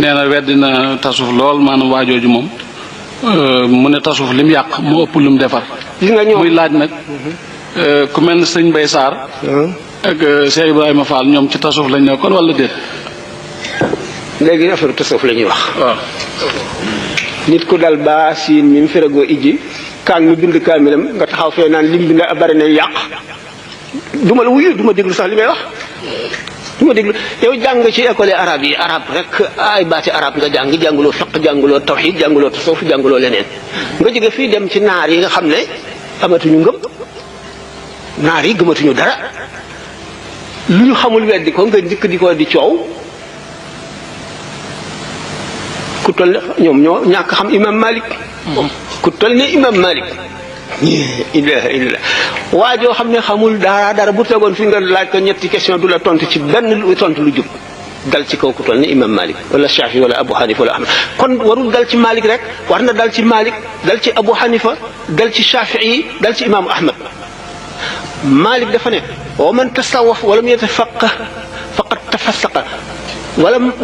nee na weddi na tasawuf lool maanaam waajooju moom mu ne tasawuf lim yàq mu ëpp lim defar. gis nga ñoom muy laaj nag ku mel ne sëñ Mbaye Sarr ak Cheikh Ibrahima Fall ñoom ci tasawuf lañ nekkoon wala déet. léegi affaire tasawuf la ñuy wax. waaw. nit ku dal ba siin mi mu feragoo ijji kaang mi bind kaamilam nga taxaw fee naan lim bind bari na yàq du ma la wuyu du ma déglu sax li may wax du ma déglu yow jàng ci école arabe yi arabe rek ay baati arabe nga jànguloo fiqh jànguloo tawhid jànguloo tasawuf jànguloo leneen nga jóge fii dem ci naar yi nga xam ne amatuñu ngëm naar yi gëmatuñu dara lu ñu xamul weddi ko nga njëkk di ko di coow ku toll ñoom ñoo ñàkk xam imam Malik ku toll ne imam Malik ilaha illa waa joo xam ne xamul dara bu tegoon fi nga laaj ko ñetti question du la tontu ci benn tontu lu jub dal ci kaw ku toll ne imam Malik wala Shafi wala Abu Hanifa wala Ahmad kon warul dal ci Malik rek war na dal ci Malik dal ci Abu Hanifa dal ci Shafi'i dal ci imam Ahmad Malik dafa ne wa man tasawwaf wa lam yatafaqqah faqad tafassaqa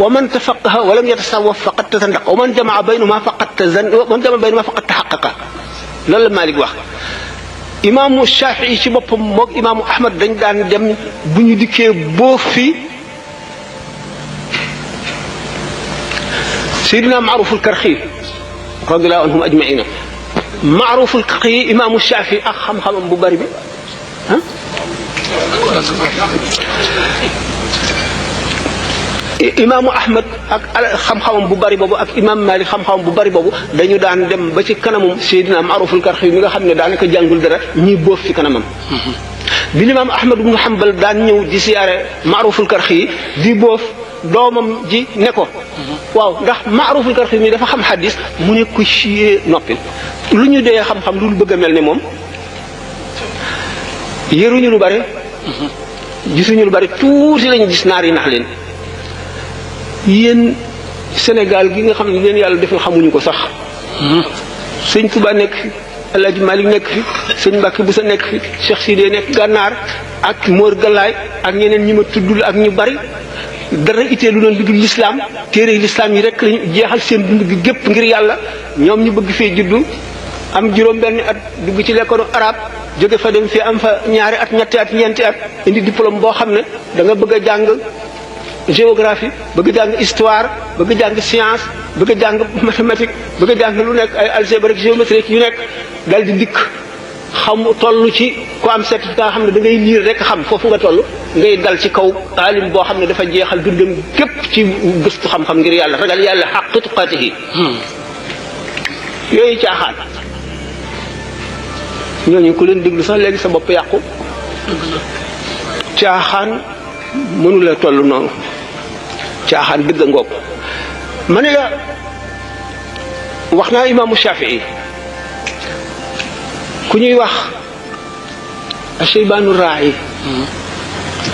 ومن تفقه ولم يتصوف فقد تزندق ومن جمع بينهما فقد تحقق loolu la Malik wax imaamu Shafii ci boppam moog imaamu Ahmad dañ daan dem bu ñu dikkee boo fi Seydina Maaruful Karxi radiyallahu anhum ajmaina Maaruful Karxi imaamu Shafii ak xam-xamam bu bari bi imaamu Ahmad ak xam-xamam bu bari boobu ak imaam Malik xam-xamam bu bari boobu dañu daan dem ba ci kanamam Seydina Maaruful Karxi mi nga xam ne daanaka jàngul dara ñii boof ci kanamam. bi imaam Ahmad ibn Hanbal daan ñëw di siyaare Maaruful Karxi di boof doomam ji ne ko. waaw ndax Maaruful Karxi mi dafa xam xadis mu ne ko ci noppi lu ñu dee xam-xam lu bëgg a mel ne moom yëruñu lu bari. gisuñu lu bari tuuti lañu gis naar yi nax leen. yéen Sénégal gi nga xam ne leen yàlla defal xamuñu ko sax sëñ Touba nekk fi El Hadj Malick nekk fi sëñ Mbacke Boussa nekk fi Cheikh Sidé nekk Gànnaar ak Mor Galaay ak ñeneen ñi ma tuddul ak ñu bari dara itee lu doon lu dul lislaam téere lislaam yi rek lañu jeexal seen dund gi gépp ngir yàlla ñoom ñu bëgg fee juddu am juróom-benni at dugg ci lekkoonu arab jóge fa dem fi am fa ñaari at ñetti at ñeenti at indi diplôme boo xam ne da nga bëgg a jàng géographie bëgg jàng histoire bëgg jàng science bëgg jàng mathématique bëgg jàng lu nekk ay algèbre ak géométrie yu nekk dal di dikk xam toll ci ku am certificat xam ne da ngay liir rek xam foofu nga toll ngay dal ci kaw alim boo xam ne dafa jeexal dundam képp ci gëstu xam-xam ngir yàlla ragal yàlla xaq tuqaatihi yooyu caaxaan ñooñu ku leen déglu sax léegi sa bopp yàqu caaxaan mënu la toll noonu caaxaan dëgg ngoog ma ne la wax naa imaamu Shafii ku ñuy wax Ashaybaanu Raa'i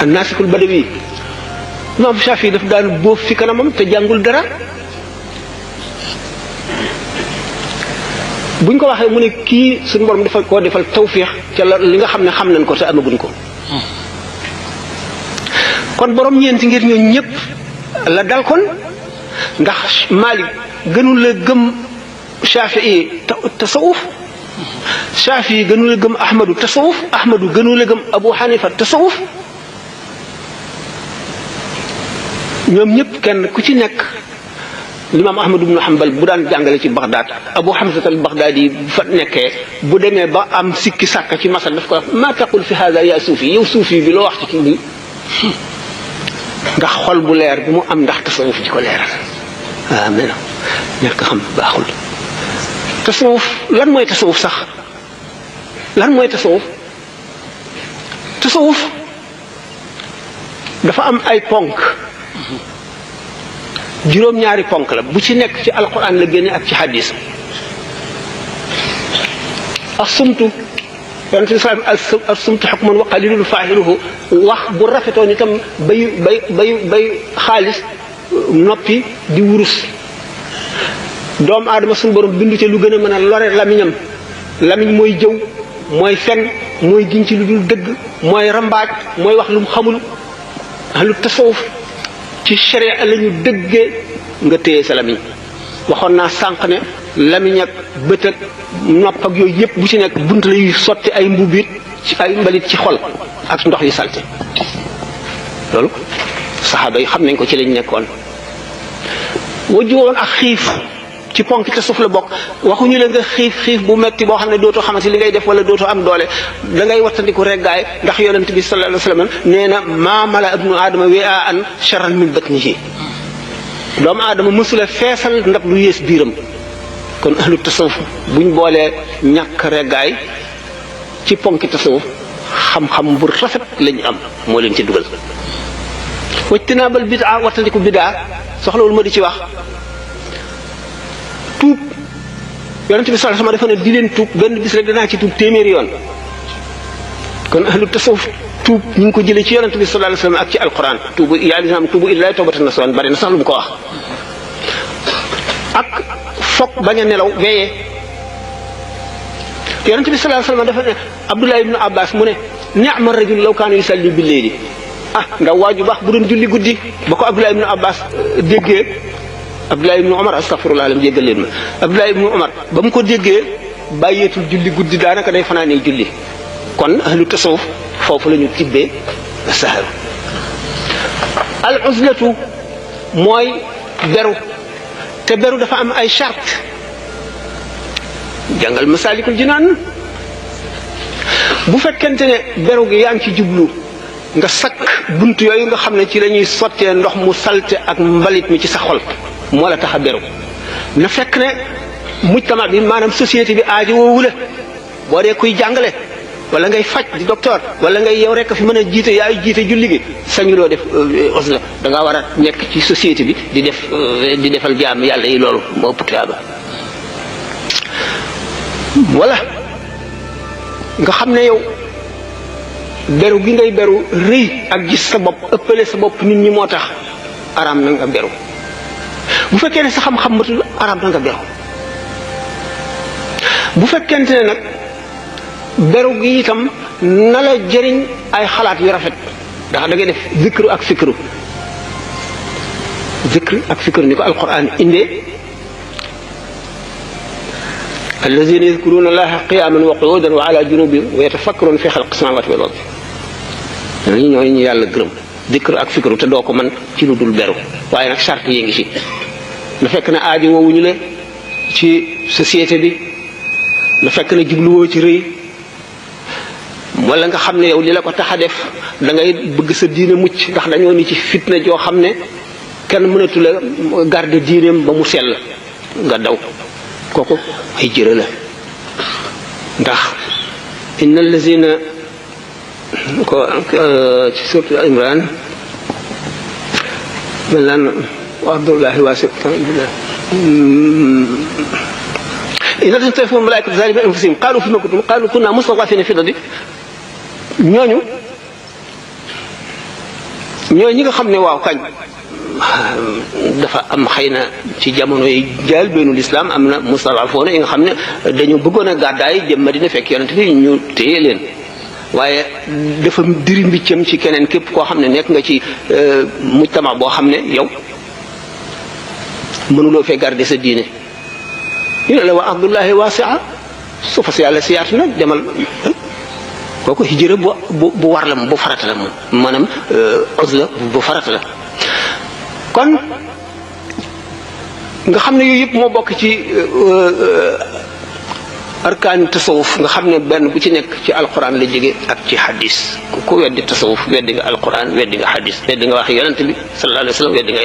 an-Naasikul Badawi imaamu Shafii daf daan bóof fi kanamam te jàngul dara buñ ko waxee mu ne kii suñu borom dafa koo defal tawfiix ca la li nga xam ne xam nañ ko te amaguñ ko kon borom ñeenti ngir ñooñu ñëpp la dal kon ndax Malik gënul la gëm Shafii tasawuf Shafii gënul la gëm Ahmadu tasawuf Ahmadu gënul la gëm Abu Hanifa tasawuf ñoom ñëpp kenn ku ci nekk limaam Ahmad ibn Hanbal bu daan jàngale ci Baghdad Abu Hamza al-Baghdadi bu fa nekkee bu demee ba am sikki sàkk ci masal daf ko wax maa taqul fi hada yaa suufi yow suufi bi loo wax ci kii bi ndax xol bu leer bi mu am ndax tasawuf ci ko leeral waaw mais nag ñàkk xam baaxul tasawuf lan mooy tasawuf sax lan mooy tasawuf tasawuf dafa am ay ponk juróom-ñaari ponk la bu ci nekk ci alquran la génne ak ci hadis as-sumtu yonent bi salaam as-sumtu hukmun wa qalilun faa'iluhu wax bu rafetoon itam bay xaalis noppi di wurus doomu aadama suñu borom bindu ci lu gën a mën a lore lamiñam lamiñ mooy jëw mooy fen mooy giñ ci lu dul dëgg mooy rambaaj mooy wax lu mu xamul ahlu tasawuf ci sharia la ñu dëggee nga téye sa lamiñ waxoon naa sànq ne lamiñ ak bët ak nopp ak yooyu yëpp bu ci nekk bunt la yuy sotti ay mbubit ci ay mbalit ci xol ak ndox yu salte loolu saxaaba yi xam nañ ko ci lañ nekkoon. wajjoon ak xiif ci ponk te suuf la bokk waxuñu la nga xiif bu metti boo xam ne dootoo xamante li ngay def wala dootoo am doole da ngay wattandiku reggaay ndax yonent bi sallallahu alayhi wasallam nee na maa mala ibnu aadama wi'aan sharran min batnihi doomu aadama mësula feesal ndab lu yées biiram. kon ahlu tasawuf buñ boolee ñàkk reggaay ci ponki tasawuf xam-xam bu rafet lañu am moo leen ci dugal. wajtinaabal bidaa wattandiku bidaa soxlawul ma di ci wax. tuub yonent bi sallallahu alayhi wasallam dafa ne di leen tuub benn bis rek danaa ci tuub téeméeri yoon kon ahlu tasawuf tuub ñu ngi ko jëlee ci yonent bi sallallahu alayhi wasallam ak ci alquran tuubu yaa lislaam tuubu illaahi tawbatan nasuhan bari na sax lu mu ko wax. ak foog bañ a nelaw veillé yonent bi sallallahu alayhi wasallam dafa ne Abdullah ibn Abbas mu ne ni'ma rajul law kaana yusalli bil layli ndaw waaju baax bu doon julli guddi ba ko Abdullah ibn Abbas déggee Abdullah ibn Umar astaghfirullah lam jéggal leen ma Abdullah ibn Umar ba mu ko déggee bàyyeetul julli guddi daanaka day fanaanee julli. kon ahlu tasawuf foofu la ñu tibbee sahar. al uzlatu mooy beru te beru dafa am ay charte jàngal Masaalikul Jinaan bu fekkente ne beru gi yaa ngi ci jublu nga sakk bunt yooyu nga xam ne ci la ñuy sottee ndox mu salte ak mbalit mi ci sa xol moo la tax a beru na fekk ne mujtama bi maanaam société bi aajo woowu la boo dee kuy jàngale wala ngay faj di docteur wala ngay yow rek fi mën a jiite yaay jiite julli gi sañuloo def uzla da ngaa war a nekk ci société bi di defal jaam yàlla yi loolu moo ëpp tuyaaba. wala nga xam ne yow beru gi ngay beru rëy ak gis sa bopp ëppale sa bopp nit ñi moo tax araam na nga beru bu fekkee ne sa xam-xam matul araam na nga beru bu fekkente ne nag beru gi itam na la jëriñ ay xalaat yu rafet ndax da ngay def zikru ak fikru ni ko alquran indee alladhina yadhkuruna allaha qiyaman wa qu'udan wa ala junubihim wa yatafakkaruna fi khalqis samawati wal ardi ñooñu ñu yàlla gërëm zikru ak fikru te doo ko mën ci lu dul beru waaye nag charte yi ngi ci na fekk na aajo woowuñu la ci société bi na fekk na jubluwoo ci rëy wala nga xam ne yow li la ko tax a def da ngay bëgg sa diine mucc ndax dañoo ni ci fitna joo xam ne kenn mënatu la garder diineem ba mu sell nga daw kooku ay jërë la ndax inna allazina ko ci suratu Imran mel naan abdullahi waasi إذا تنتهي الملائكة ذلك بأنفسهم قالوا فيما كنتم قالوا كنا مستضعفين في الأرض ñooñu ñi nga xam ne waaw kañ dafa am xëy na ci jamono yi jaal beenu lislaam am na mustad'afoona yi nga xam ne dañu bëggoon a gàddaay jëm Madina fekk yonent bi ñu téye leen waaye dafa diri mbiccam ci keneen képp koo xam ne nekk nga ci mujtama boo xam ne yow mënuloo fee garder sa diine ñu ne la wa ardullahi waasi'a suufa si yàlla si yaatu na demal kooku hijra bu war la bu farata la moom maanaam uzla bu farata la kon nga xam ne yooyu yëpp moo bokk ci arkaani tasawuf nga xam ne benn bu ci nekk ci alquran la jóge ak ci hadis ku weddi tasawuf weddi nga alquran weddi nga hadis weddi nga wax yonent bi sallallahu alayhi wa sallam weddi nga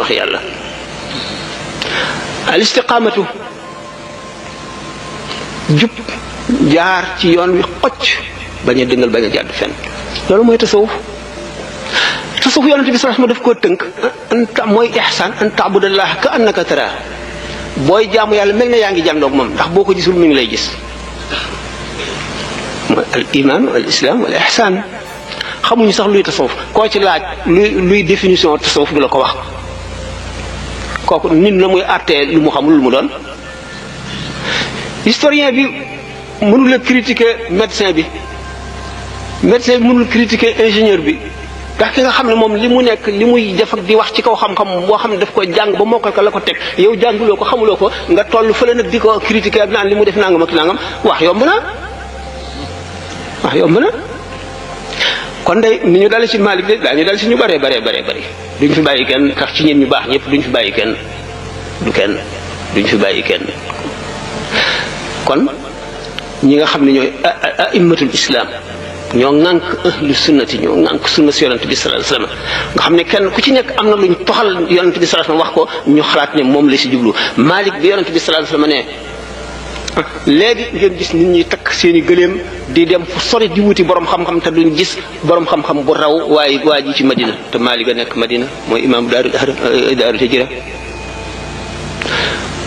wax yàlla al istiqaamatu jub jaar ci yoon wi xocc bañ a dëngal bañ a jàdd fenn loolu mooy tasawuf yonent bi sallallahu alayhi wasallam daf koo tënk anta mooy ihsaan an ta'budallah ka annaka taraa booy jaamu yàlla mel na yaa ngi jàndoog moom ndax boo ko gisul mi ngi lay gis mooy al iman wal islam wal ihsaan xamuñu sax luy tasawuf koo ci laaj luy définition tasawuf du la ko wax kooku nit la muy àttee lu mu xamul lu mu doon historien bi mënul a critiquer médecin bi mënul critiquer ingénieur bi ndax ki nga xam ne moom li mu nekk li muy def ak di wax ci kaw xam-xam boo xam ne daf ko jàng ba mokkal ko la ko teg yow jànguloo ko xamuloo ko nga toll fële nag di ko critiquer ak naan li mu def nangam ak nangam wax yomb na kon day ni ñu dale ci Malik de daañu dal ci ñu bare duñ fi bàyyi kenn tax ci ñin ñu baax ñëpp duñ fi bàyyi kenn duñ fi bàyyi kenn kon ñi nga xam ne ñooy a'immatul islam ñoo ŋànk ahlu sunnati ñoo ŋànk sunna si yonent bi sallallahu alayhi wasallam nga xam ne kenn ku ci nekk am na luñ toxal yonent bi sallallahu alayhi wasallam wax ko ñu xalaat ne moom la si jublu Malik bi yonent bi sallallahu alayhi wasallam ne léegi ngeen gis nit ñi takk seen i gëléem di dem fu sori di wuti borom xam-xam te duñ gis borom xam-xam bu raw waaye waa ji ci Madina te Malik a nekk Madina mooy imam daaru hijra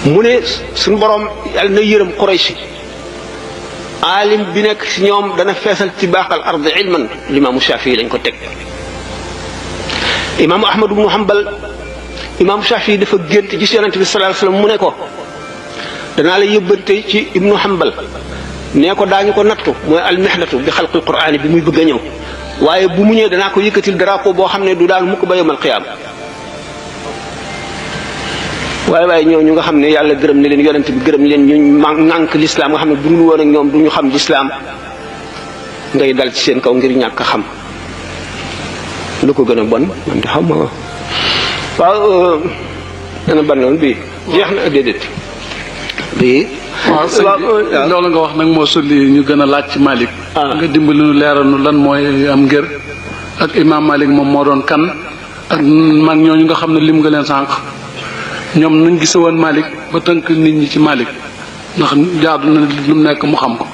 mu ne suñu borom yàlla na yërëm Quraysh aalim bi nekk si ñoom dana feesal ci baaxal ardi ilman limaamu Shafii lañ ko teg imaamu Ahmad ibnu Hanbal imaamu Shafii dafa gént gis yonent bi sallallahu alayhi wasallam mu ne ko danaa la yóbbante ci ibnu Hanbal nee ko daañu ko nattu mooy almihnatu bi xalqil qur'aani bi muy bëgg a ñëw waaye bu mu ñëwee danaa ko yëkkatil drapeau boo xam ne du daal mukk ba yawmal qiyaama waaye ñooñu nga xam ne yàlla gërëm ne leen yonent bi gërëm leen ñu ŋànk lislaam nga xam ne bu dul woon ak ñoom du ñu xam lislaam ngay dal ci seen kaw ngir ñàkk xam lu ko gën a bon man de xam ma waaw dana ban loon bii jeex na déedéet bii waaw sëñ bi loolu nga wax nag moo sulli ñu gën a laaj ci Malik nga dimbali nu leeral nu lan mooy am ngër ak imam Malik moom moo doon kan ak mag ñooñu nga xam ne lim nga leen sànq ñoom nuñ gise woon Malik ba tënk nit ñi ci Malik ndax jaadu na lu mu nekk mu xam ko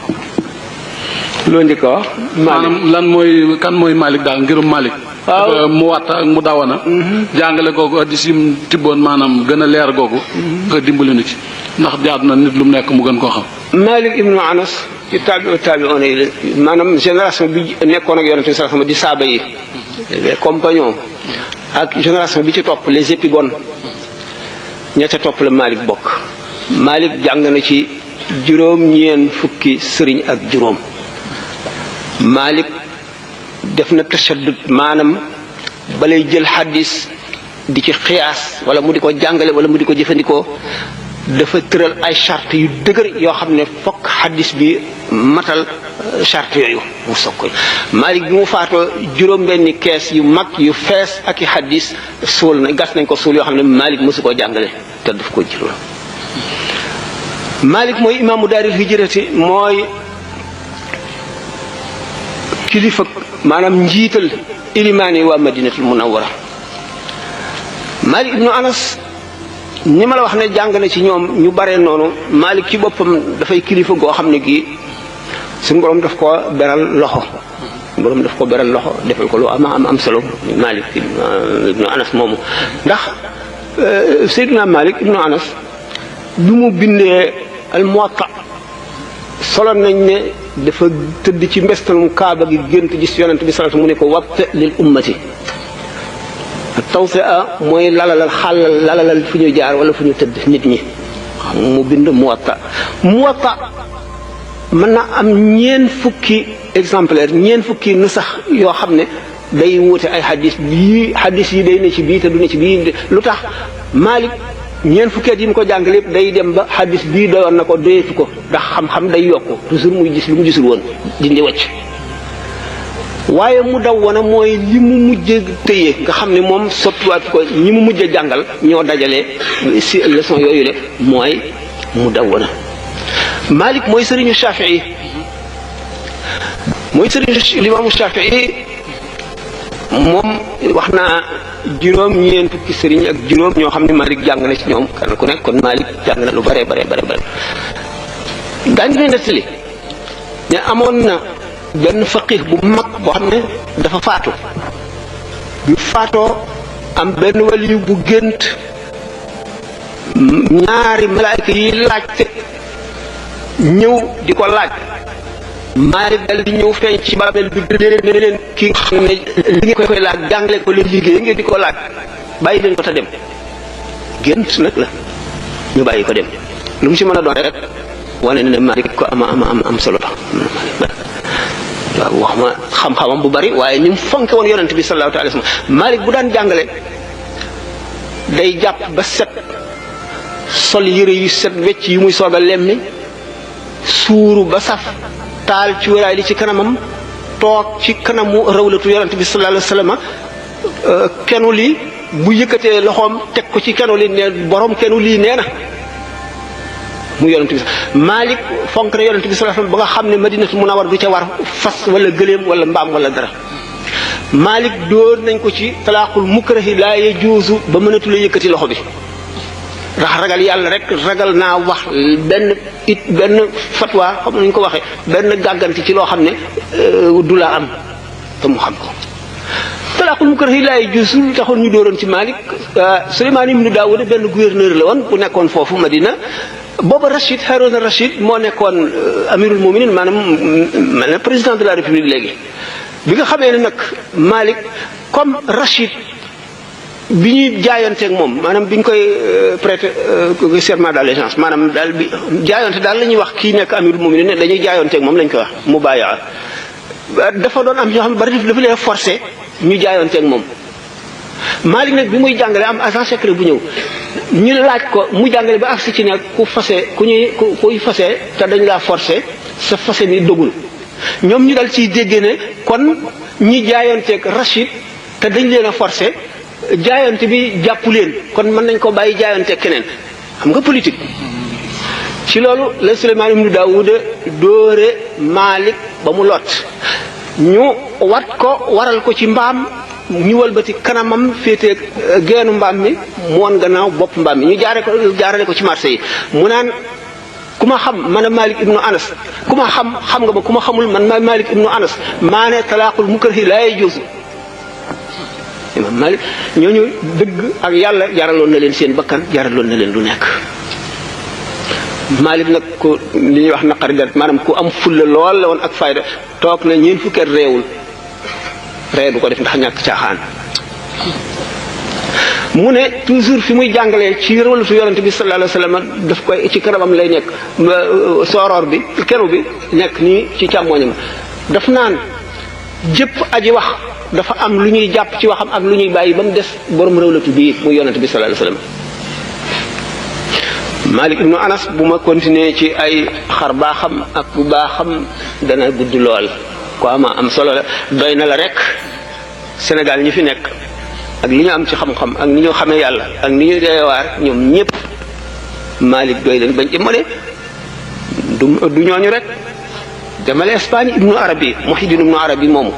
loo njëkk a wax maanaam lan mooy kan mooy Malik daal ngirum Malik waaw mu watta ak mu dawana jàngale googu addis yim tibboon maanaam gën a leer googu nga dimbali nu ci ndax jaadu na nit lu mu nekk mu gën koo xam Malik ibnu Anas ci taabi'oona yi maanaam génération bi nekkoon ak yonent bi sallallahu alayhi wasallam di saaba yi les compagnons ak génération bi ci topp les épigones ña ca topp la Malik bokk Malik jàng na ci juróom-ñeent fukki sëriñ ak juróom Malik def na tashaddud maanaam balay jël xaddis di ci xiyaas wala mu di ko jàngale wala mu di ko jëfandikoo dafa tëral ay charte yu dëgër yoo xam ne fokk xaddis bi matal charte yooyu mu soog koy Malik bi mu faatoo juróom-benni kees yu mag yu fees ak i xaddis suul na gas nañ ko suul yoo xam ne Malik mësu koo jàngale te daf ko jëloon Malik mooy imaamu daaril hijrati mooy kilifa maanaam njiital ilimaani waa Madinatul Munawwara Malik ibnu Anas ñi ma la wax ne jàng na ci ñoom ñu bare noonu Malik ci boppam dafay kilifa goo xam ne gii suñu borom daf ko beral loxo defal ko lu am solo Malik ibnu Anas moomu ndax Seydina Malik ibnu Anas bi mu bindee al Muwatta solo nañ ne dafa tëdd ci mbestalum Kaaba gi gént gis yonent bi sallallahu alayhi wasallam mu ne ko wabta lil ummati tawsi'a mooy lalalal fu ñu jaar wala fu ñu tëdd nit ñi mu bind Muwatta mën na am ñeent fukki exemplaire ñeent fukki nu sax yoo xam ne day wuute ay xadis yi day ne ci bii te du ne ci bii lu tax Malik ñeent fukkeet yi mu ko jàng lépp day dem ba xadis bii doyoon na ko doyetu ko ndax xam-xam day yokku toujours muy gis lu mu gisul woon dindi wacc waaye mu daw wana mooy li mu mujj tëye nga xam ne moom soppiwaat ko ñi mu mujj jàngal ñoo dajale si leçon yooyu le mooy mu daw wana Malik mooy sëriñu Shafii limaamu Shafii moom wax naa juróom-ñeent fukki sëriñ ak juróom ñoo xam ne Malik jàng na ci ñoom kenn ku nekk kon Malik jàng na lu bare daañu ne nettali ne amoon na benn faqih bu mag boo xam ne dafa faatu bi faatoo am benn waliyu bu gént ñaari malaayka yi laajte ñëw di ko laaj Malik dal di ñëw feeñ ci bàmmeel bi ne leen ki nga xam ne li ngeen koy laaj jàngale ko leen liggéey ngeen di ko laaj bàyyi leen ko te dem gént nag la ñu bàyyi ko dem lu mu ci mën a doon rek wane ne Malik ko am solo la wax ma xam-xamam bu bari waaye ni mu fonke woon yonent bi sallallahu alayhi wa sallam Malik bu daan jàngale day jàpp ba set sol yëre yu set wecc yu muy soog a lemmi suuru ba saf taal ci wéraay li ci kanamam toog ci kanamu rawlatu yonent bi sallallahu alayhi wa sallam kenu lii bu yëkkatee loxoom teg ko ci kenu li ne borom kenu lii nee na mu yonent bi Malik fonk na yonent bi sallallahu alayhi wasallam ba nga xam ne Madinatu Munawwara du ca war fas wala gëléem wala mbaam wala dara Malik dóor nañ ko ci talaaqul mukrahi laa yajuuzu ba mënatu la yëkkati loxo bi ndax ragal yàlla rek ragal naa wax benn fatwa xam nañ ko waxee benn gàgganti ci loo xam ne du la am te mu xam ko talaaqul mukrahi laa yajuuzu lu taxoon ñu dóoroon ci Malik Suleymaan ibnu Daawuda benn gouverneur la woon bu nekkoon foofu Madina booba Rachid Harouna Rachid moo nekkoon amirul muminin maanaam président de la république léegi bi nga xamee ne nag Malik comme Rachid bi ñuy jaayanteeg moom maanaam bi ñu koy prêter serment d'allégeance maanaam daal bi jaayante daal la ñuy wax kii nekk amirul muminin ne dañuy jaayanteeg moom lañ koy wax mubaayaa dafa doon am ñoo xam ne bari dafa leen forcé ñu jaayanteeg moom Malik nag bi muy jàngale am agent secret bu ñëw ñu laaj ko mu jàngale ba agsi ci ne kuy fase te dañ laa forcé sa fase mi dogul ñoom ñu dal ciy dégg ne kon ñi jaayanteeg Rachid te dañ leen a forcé jaayante bi jàppu leen kon mën nañ ko bàyyi jaayanteeg keneen xam nga politique ci loolu la Suleymaan ibnu Daawuda dóore Malik ba mu lot ñu wat ko waral ko ci mbaam ñu walbati kanamam féetee geenu mbaam mi mu woon gannaaw bopp mbaam mi ñu jaarale ko ci marché yi mu naan ku ma xam man a Malik ibnu Anas ku ma xam nga ba ku ma xamul man ma Malik ibnu Anas maa ne talaaqul mukrahi laa yajuuzu imam Malik ñooñu dëgg ak yàlla jaraloon na leen seen bakkan jaraloon na leen lu nekk Malik nag ku li ñuy wax naqari deret maanaam ku am fulla lool la woon ak fayda toog na ñeent fukki at réewul ree du ko def ndax ñàkk caaxaan mu ne toujours fi muy jàngalee ci rawlatu yonent bi sallallahu alayhi wasallam daf koy ci kanamam lay nekk sooroor bi kenu bi nekk nii ci càmmooñam daf naan jëpp aji wax dafa am lu ñuy jàpp ci waxam ak lu ñuy bàyyi ba mu des borom rawlatu bii muy yonent bi sallallahu alayhi wasallam Malik ibnu Anas bu ma continuer ci ay xar baaxam ak bu baaxam dana gudd lool ko am solo la doy na la rek Sénégal ñi fi nekk ak li ñu am ci xam-xam ak ni ñu xamee yàlla ak ni ñu deewaar ñoom ñëpp Malik doy leen bañ ci mu ne du ñooñu rek demal Espagne ibnu Arabi Muhyiddin ibnu Arabi moomu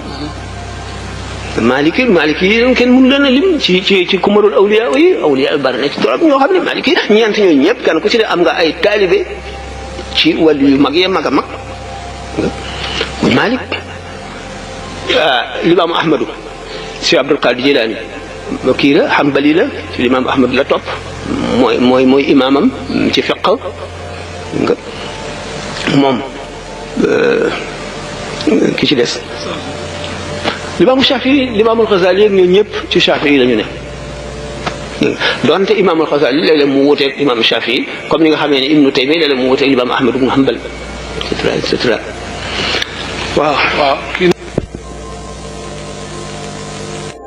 Malik yi kenn mënu leen a lim ci kumarul awliya bari na ci trop ñoo xam ne Malik yi ñeent ñooñu ñëpp kenn ku ci ne am nga ay taalibe ci wàllu yu mag yee mag a mag Malik limaamu Ahmadu si Abdul Qadir Jilaani kii la Hanbali la ci limaamu Ahmadu la topp mooy imaamam ci fiqh nga moom ki ci des limaamu Shafii limaamul Xasaali ak ñoo ñëpp ci Shafii la ñu ne donte imaamul Xasaali léeg-léeg mu wuteeg imaamu Shafii comme ni nga xamee ne Ibnu Taymiyya léeg-léeg mu wuteeg limaamu Ahmad ibnu Hanbal et cetera waaw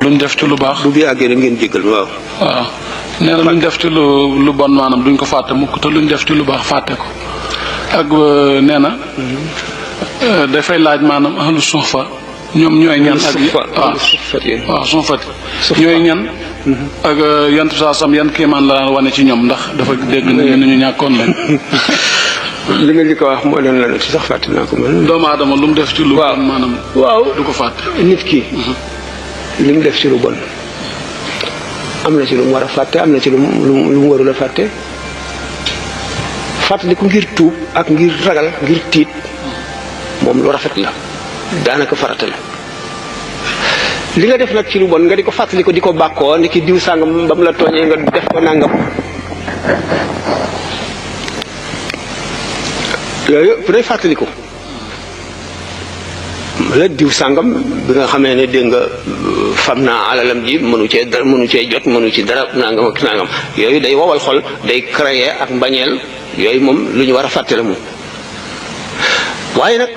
luñ def ci lu baax bu bi àggee rek ngeen jéggal waaw nee na luñ def ci lu bon maanaam duñ ko fàtte mukk te luñ def ci lu baax fàtte ko ak nee na dafay laaj maanaam ahlu suufa ñoom ñooy ñan ak waaw suufati ñooy ñan ak yant saa sam yan kéemaan la daan wane ci ñoom ndax dafa dégg na ñu ñàkkoon lañ li nga li ko wax moo doon la ci sax fàtte naa ko doomu aadama lu mu def ci lu bon maanaam du ko fàtte nit ki li mu def ci lu bon am na ci lu mu war a fàtte am na ci lu mu warul a fàtte fàttaliku ngir tuub ak ngir ragal ngir tiit moom lu rafet la daanaka farata la li nga def nag ci lu bon nga di ko fàttaliku di ko bàkkoo ni ki diw sàngam ba mu la tooñee nga def ko nàngam yooyu bu day fàttaliku la diw sàngam bi nga xamee ne dégg nga fam naa alalam ji mënu cee jot mënu ci dara nangam ak nangam yooyu day wowal xol day créer ak mbañeel yooyu moom lu ñu war a fàtte la moom waaye nag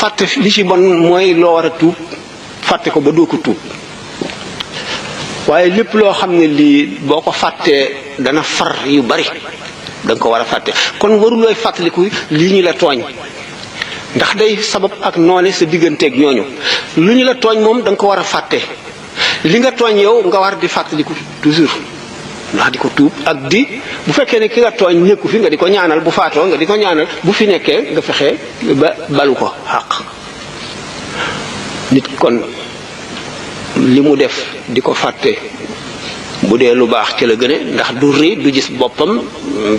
fàtte li ci bon mooy loo war a tuub fàtte ko ba doo ko tuub waaye lépp loo xam ne lii boo ko fàttee dana far yu bari da nga ko war a fàtte kon warulooy fàttaliku lii ñu la tooñ ndax day sabab ak noone sa digganteeg ñooñu lu ñu la tooñ moom da nga ko war a fàtte li nga tooñ yow nga war di fàttaliku toujours ndax di ko tuub ak di bu fekkee ne ki nga tooñ nekku fi nga di ko ñaanal bu faatoo nga di ko ñaanal bu fi nekkee nga fexe ba balu ko xaq nit kon li mu def di ko fàtte bu dee lu baax ci la gëne ndax du rëy du gis boppam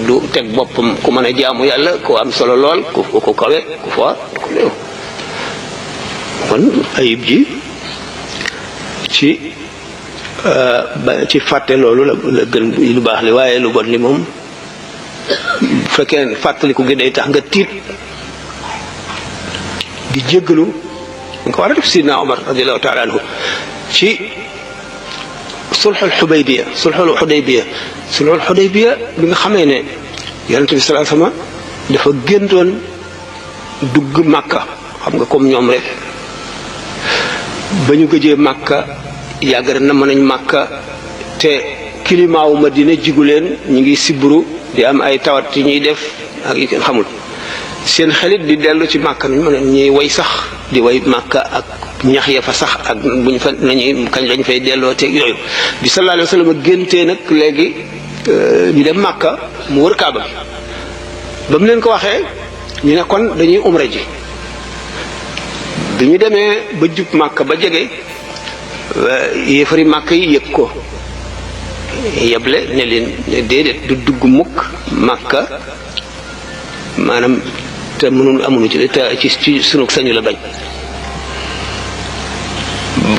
du teg boppam ku mën a jaamu yàlla ku am solo lool ku kawe ku foor ku néew kon ayib ji ci fàtte loolu la gën lu baax li waaye lu bon li moom bu fekkee fàttaliku gi day tax nga tiit di jéggalu nga ko war a def sidna Omar radiallahu taala anhu ci sulxul xudaybiya bi nga xamee ne yonent bi sallallahu alayhi wasallam dafa géntoon dugg Makka xam nga comme ñoom rek ba ñu gëjee Makka yàgg na mën nañ Makka te climat wu Madina jigu leen ñu ngi siburu di am ay tawat yi ñuy def ak yi kenn xamul seen xelit di dellu ci Makka nañ mën a ñuy way sax di way Makka ak ñax ya fa sax ak buñ fa nañuy kañ lañ fay delloo teeg yooyu bi sallallahu alayhi wasallam géntee nag léegi ñu dem Makka mu wër Kaaba ba mu leen ko waxee ñu ne kon dañuy umra ji bi ñu demee ba jub Makka ba jege yéefari Makka yi yëg ko yeble ne leen déedéet du dugg mukk Makka maanaam te mënul amuñu ci sunu sañu la bañ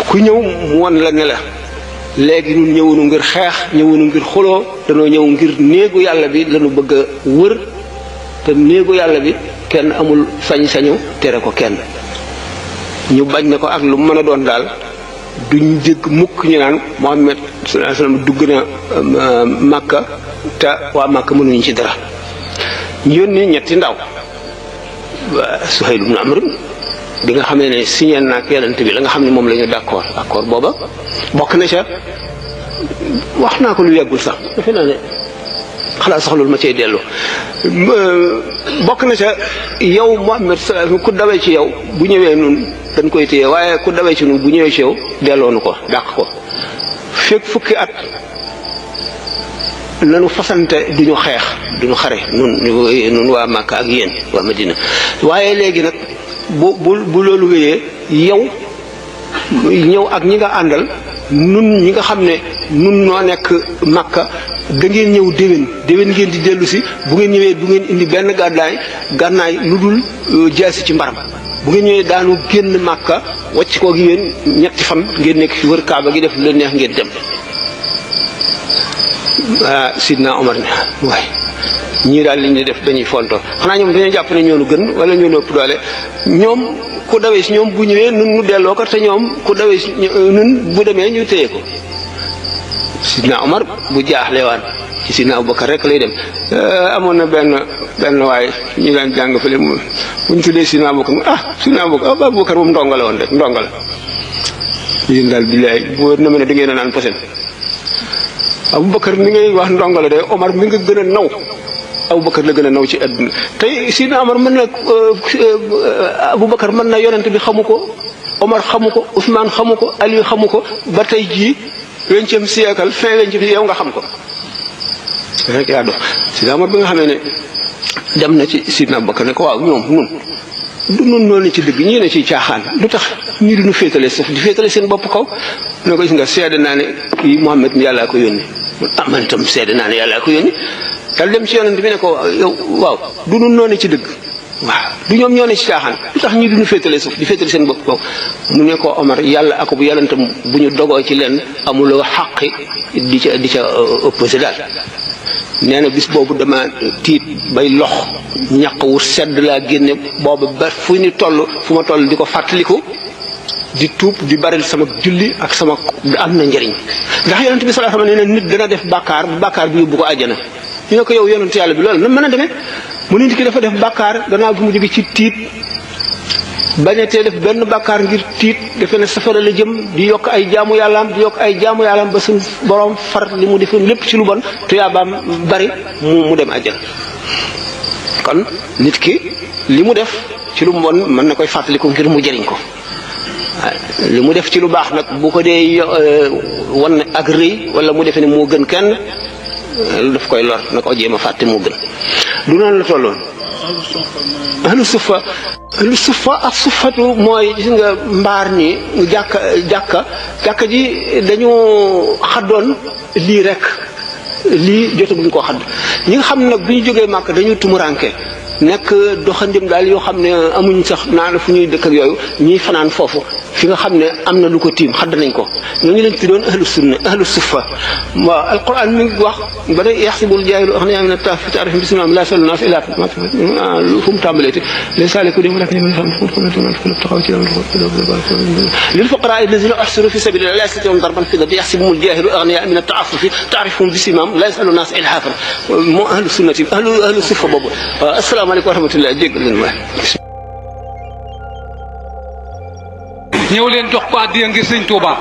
ku ñëw mu won la ne la léegi ñun ñëwunu ngir xeex ñëwunu ngir xuloo danoo ñëw ngir néegu yàlla bi lañu bëgg a wër te néegu yàlla bi kenn amul sañ-sañu tere ko kenn ñu bañ ne ko ak lu mën a doon daal duñ dégg mukk ñu naan Muhammad sallallahu alayhi wasallam dugg na Makka te waa Makka mënuñu ci dara ñu yónni ñetti ndaw Suhayl ibn Amr bi nga xamee ne signé na ak yonent bi la nga xam ne moom la ñu d'accord booba bokk na ca wax naa ko lu yàggul sax defe naa ne xalaat sax loolu ma cay dellu bokk na ca yow Muhammad ku dawee ci yow bu ñëwee nun dañ koy téye waaye ku dawee ci nun bu ñëwee ci yow delloonu ko dàq ko fekk fukki at nanu fasante duñu xeex duñu xare nun waa Makka ak yéen waa Madina waaye léegi nag bu loolu wéyee yow ñëw ak ñi nga àndal nun ñi nga xam ne nun noo nekk Makka da ngeen ñëw déwén ngeen di dellu si bu ngeen ñëwee du ngeen indi benn gànnaay lu dul jaasi ci mbaram bu ngeen ñëwee daanu génn Makka wàcc koog yéen ñetti fan ngeen nekk fi wër Kaaba gi def lu leen neex ngeen dem Sidna Omar ne waaye ñii daal li ñu def dañuy fonto xanaa ñoom dañoo jàpp ne ñoonu gën wala ñoonu ëpp doole ñoom ku dawee si ñoom bu ñëwee nun nu delloo ko te ñoom ku dawee si nun bu demee ñu téye ko Sidna Omar bu jaaxle waan ci Sidna Abubakar rek lay dem amoon na benn waaye ñu daan jàng fële mu buñ tuddee Sidna Abubakar Sidna Abubakar moom ndonga la woon rek ndonga la yéen daal billaay bu na mel ne da ngeen a naan posen Abubakar mi ngay wax ndongo la de Omar mi nga gën a naw Abubakar la gën a naw ci àdduna tey Sidna Omar mën na Abubakar mën na yonent bi xamu ko Omar xamu ko Ousmane xamu ko Ali xamu ko ba tey jii 20e siècle fin 20e yow nga xam ko rek yaa dox Sidna Omar bi nga xamee ne dem na ci Sidna Abubakar ne ko waaw ñoom nun noonu ci dëgg ñii ne ci caaxaan lu tax ñii duñu féetale sax di féetale seen bopp kaw ne ko gis nga seede naa ne kii Muhammad mi yàllaa ko yónni man itam seede naa ne yàllaa ko yónni dal dem ci yonent bi ne ko yow waaw du nun noonu ci dëgg waaw du ñoom ñoo ne ci caaxaan lu tax ñii duñu féetale sax di féetale seen bopp kaw mu ne ko Omar yàlla ak bu yàllantam bu ñu dogoo ci leen amuloo xaqi di ca opposé daal nee na bis boobu dama tiit bay lox ñaq wu sedd laa génne boobu ba fu ma toll di ko fàttaliku di tuub di bari sama julli ak sama am na njëriñ ndax yonent bi sallallahu alayhi wasallam nee na nit dana def bàkkaar bi yóbbu ko àjjana ñu ne ko yow yonent yàlla bi loolu nan mën a demee mu ne nit ki dafa def bàkkaar gannaaw bi mu jóge ci tiit bañatee def benn bàkkaar ngir tiit defe ne safara la jëm di yokk ay jaamu yàllaam ba suñ borom far li mu defoon lépp ci lu bon tuyaabaam bari mu dem àjjana. kon nit ki li mu def ci lu bon mën na koy fàttaliku ngir mu jëriñ ko li mu def ci lu baax nag bu ko dee wan ak rëy wala mu defe ne moo gën kenn daf koy lor na ko jéem a fàtte moo gën du noonu la tolloon. ahlu sufa ak sufatu mooy gis nga mbaar ni jàkka ji dañu xaddoon lii rek lii jotaguñ koo xadd ñi nga xam nag bi ñu jógee màkk dañu tumuranke nekk doxandim daal yoo xam ne amuñ sax naan fu ñuy dëkk ak yooyu ñuy fanaan foofu fi nga xam ne am na lu ko tiim xadd nañ ko ñooñu lañ tuddoon ahlu sunna ahlu sufa waaw alquran mi ngi wax ba ne yaxsibul jaahilu aghniyaa mina ta'rifihim bisimihim laa yasaluuna naas illaa fu mu tàmbaleeti laysa alaykum lil fuqaraa allaziina uhsiru fi sabiilillaahi laa yastatii'uuna darban fil ardi yaxsibuhumul jaahilu aghniyaa mina ta'affufi ta'rifuhum bisimihim laa yasaluuna naas ilhaafan moo ahlu sunnati ahlu sufa boobu. asalaamaaleykum wa rahmatulah jéggal leen ma. ñëw leen jox ko addiya ngir sëñ Touba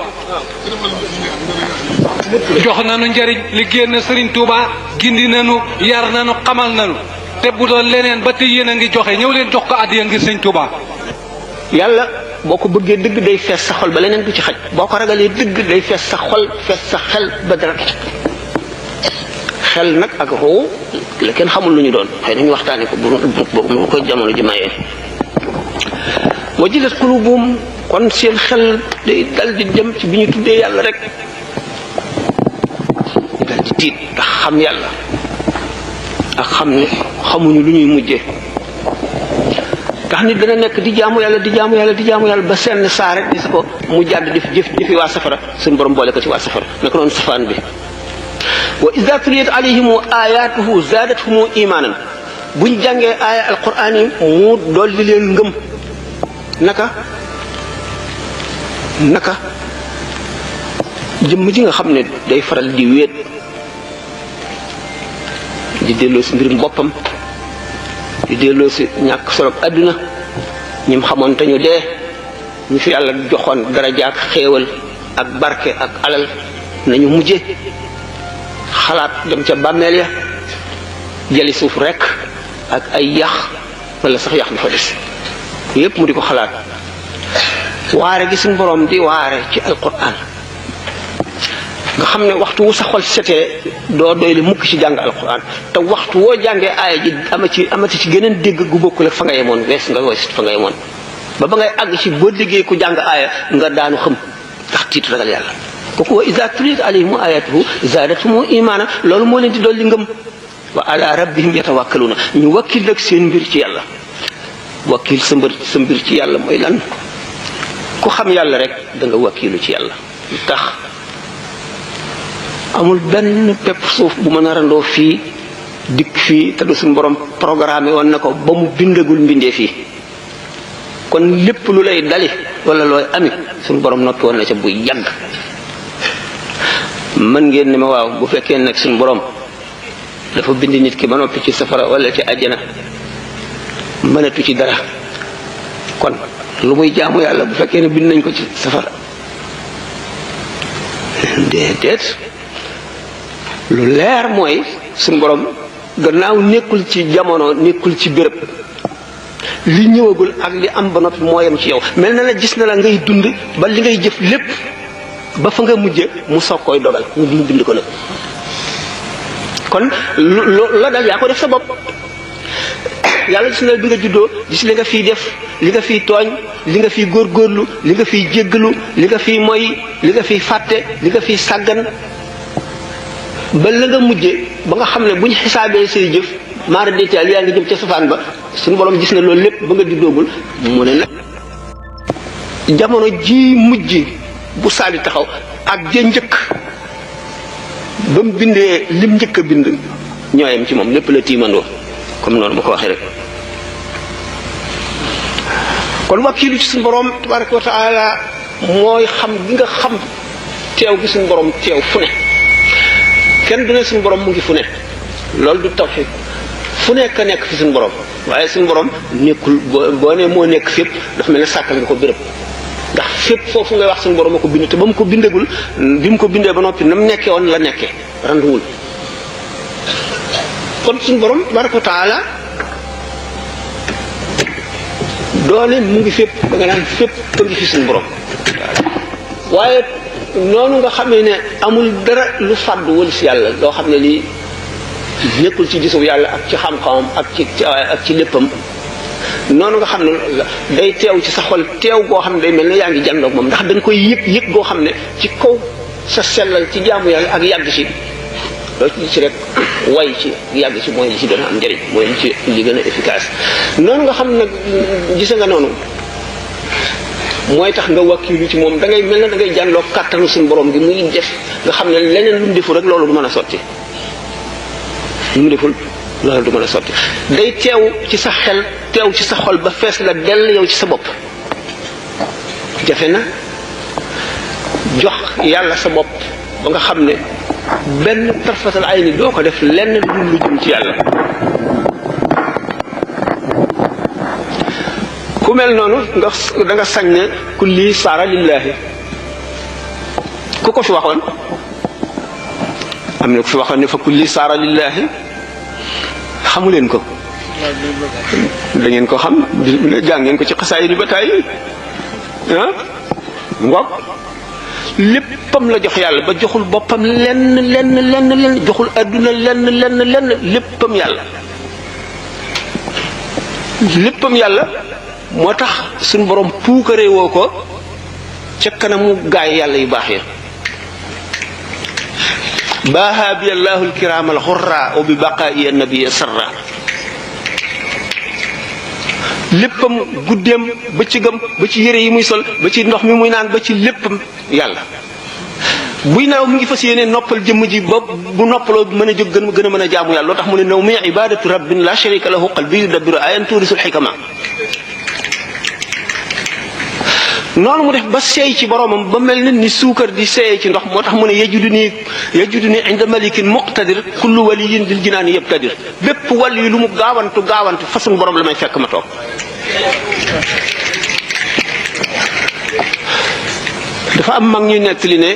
jox nañu njëriñ liggéey na sëriñ Touba gindi nañu yar nañu xamal nañu te bu doon leneen ba tey yéen a ngi joxe ñëw leen jox ko addiya ngir sëñ Touba. yàlla boo ko bëggee dëgg day fees sa xol ba leneen du ci xaj boo ko ragalee dëgg day fees sa xol fees sa xel ba dara du ci xel nag ak xoo la kenn xamul lu ñu doon xëy nañu waxtaane ko bu ko jamono ji mayee wajilat qulubuhum kon seen xel day dal di dem ci bi ñu tuddee yàlla rek dal di tiit ndax xam yàlla ak xam ne xamuñu lu ñuy mujjee tax nit dana nekk di jaamu yàlla ba seen saa rek gis ko mu jàdd di jëfi waa safara suñu borom boole ko ci waa safara naka noonu safaan bi wa iza tuliyat alayhim ayatuhu zaadathum imanan buñ jàngee aaya alquran yi mu dolli leen ngëm naka jëmm ji nga xam ne day faral di wéet di delloo si mbirum boppam di delloo si ñàkk solo àdduna ñim xamoon te ñu dee ñu fi yàlla joxoon daraja ak xéewal ak barke ak alal nañu mujje xalaat dem ca bàmmeel ya jëli suuf rekk ak ay yax wala sax yax bi fa des yépp mu di ko xalaat waare gi suñu borom di waare ci alquran nga xam ne waxtu wu sa xol setee doo doy li mukk ci jàng alquran te waxtu woo jàngee aaya ji amati ci geneen dégg gu bokkul ak fa nga yemoon wees fa nga yemoon ba ngay àgg ci boo déggee ku jàng aaya nga daanu xam ndax tiit ragal yàlla kooku wa iza tuliyat alayhim ayatuhu zaadathum imaana loolu moo leen di dolli ngëm wa ala rabbihim yatawakkaluuna ñu wakkil nag seen mbir ci yàlla wakkil sa mbir ci yàlla mooy lan ku xam yàlla rek da nga wakkilu ci yàlla tax amul benn pepp suuf bu mën a randoo fii dikk fii te du suñu borom programme woon na ko ba mu bindagul mbindee fii kon lépp lu lay dali wala looy ami suñu borom noppi woon na ca bu yàgg mën ngeen ne ma waaw bu fekkee nag suñu borom dafa bind nit ki ba noppi ci safara wala ci àjjana mënatu ci dara kon lu muy jaamu yàlla bu fekkee ne bind nañ ko ci safara déedéet lu leer mooy suñu borom gannaaw nekkul ci jamono nekkul ci béréb li ñëwagul ak li am ba noppi moo yem ci yow mel na la gis na la ngay dund ba li ngay jëf lépp ba fa nga mujje mu soog koy dogal mu bind ko nag kon la dal yaa ko def sa bopp yàlla gis na bi nga juddoo gis li nga fiy def li nga fiy tooñ li nga fiy góorgóorlu li nga fiy jéggalu li nga fiy moy li nga fiy fàtte li nga fiy sàggan ba la nga mujje ba nga xam ne bu ñu xisaabee say jëf maara détail yaa ngi jëm ca safaan ba suñu borom gis na loolu lépp ba nga juddoogul mu ne nag jamono ji mujj bu saali taxaw ak ja njëkk ba mu bindee lim njëkk a bind ñooyam ci moom lépp la tiimandoo comme noonu ma ko waxee rek kon wakkilu ci suñu borom tabaraka wa taala mooy xam gi nga xam teew gi suñu borom teew fu ne kenn du ne suñu borom mu ngi fu ne loolu du tawhid fu nekk fi suñu borom waaye suñu borom nekkul boo ne moo nekk fépp dafa mel ne sàkkal nga ko béréb ndax fépp foofu ngay wax suñu borom a ko bind te ba mu ko bindagul bi mu ko bindee ba noppi na mu nekkee woon la nekkee randuwul kon suñu borom tabaraka wa taala doone mu ngi fépp da nga naan fépp a ngi fi suñu borom waaye noonu nga xamee ne amul dara lu fàddu wël si yàlla loo xam ne lii nekkul ci gisu yàlla ak ci xam-xamam ak ci léppam noonu nga xam ne day teew ci sa xol teew goo xam ne day mel ne yaa ngi jàndoog moom ndax da nga koy yëg goo xam ne ci kaw sa sellal ci jaamu yàlla ak yàgg ci loo ci rek way ci yàgg ci mooy li ci gën a am njëriñ mooy li ci li gën a efficace noonu nga xam ne nag gise nga noonu mooy tax nga wakkilu ci moom da ngay mel ne da ngay jànloo kàttanu suñu borom gi muy def nga xam ne leneen lu mu deful rek loolu du mën a sotti lu mu deful loolu du mën a sotti day teew ci sa xel teew ci sa xol ba fees la dell yow ci sa bopp jafe na jox yàlla sa bopp ba nga xam ne benn tarfatal ay ni doo ko def lenn lu jëm ci yàlla ku mel noonu da nga sañ ne kulli saara lillahi ku ko fi waxoon am na ku fi waxoon ne fa kulli saara lillahi xamu leen ko da ngeen ko xam jàng ngeen ko ci xasaay yi ba tàyyi ah ngoog léppam la jox yàlla ba joxul boppam lenn joxul adduna lenn léppam yàlla moo tax suñu borom puukaree woo ko ca kanamu gaay yàlla yu baax ya baaha bi allahu alkiram alxurra wa bi baqaa'i annabi sarra léppam guddeem bëccëgam ba ci yére yi muy sol ba ci ndox mi muy naan ba ci léppam yàlla buy naaw mu ngi fas yéene noppal jëmm ji ba bu noppaloo mën a jóg gën a mën a jaamu yàlla loo tax mu ne naw mi ibadatu rabbin la sharika lahu qalbi yudabbiru ayan turisul xikama noonu mu def ba seey ci boromam ba mel ni suukar di seey ci ndox moo tax mu ne yajuduni inda malikin muqtadir kullu waliyin bil jinaani yabtadir bépp wàll yi lu mu gaawantu façon borom la may fekk ma toog dafa am mag ñuy nettali ne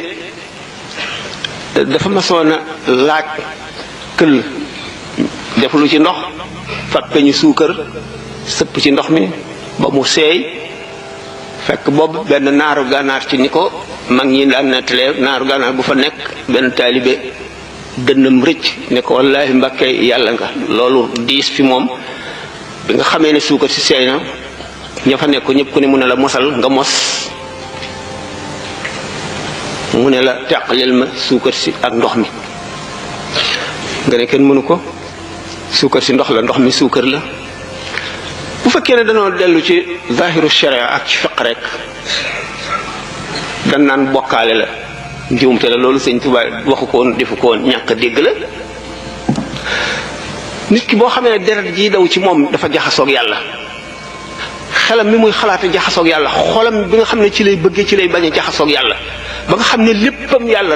dafa masoon a laaj këll def lu ci ndox fab peñu suukar sëpp ci ndox mi ba mu seey fekk boobu benn naaru gànnaar ci ni ko mag ñi daan nettalee naaru gànnaar bu fa nekk benn taalibe dënnam rëcc ne ko wallaahi Mbàkke yàlla nga loolu diis fi moom bi nga xamee ne suukar si seey na ña fa nekk ñëpp ku ne mu ne la mosal nga mos mu ne la teqaleel ma suukar si ak ndox mi nga ne kenn mënu ko suukar si ndox la ndox mi suukar la bu fekkee ne dañoo dellu ci zahiru sharia ak ci fiq rek dan naan bokkaale la njuumte la loolu sëñ Tuubaa waxu ko woon defu ko woon ñàkk dégg la nit ki boo xamee ne deret ji daw ci moom dafa jaxasoog yàlla xelam mi muy xalaate jaxasoog yàlla xolam bi nga xam ne ci lay bëggee ci lay bañ a jaxasoog yàlla ba nga xam ne léppam yàlla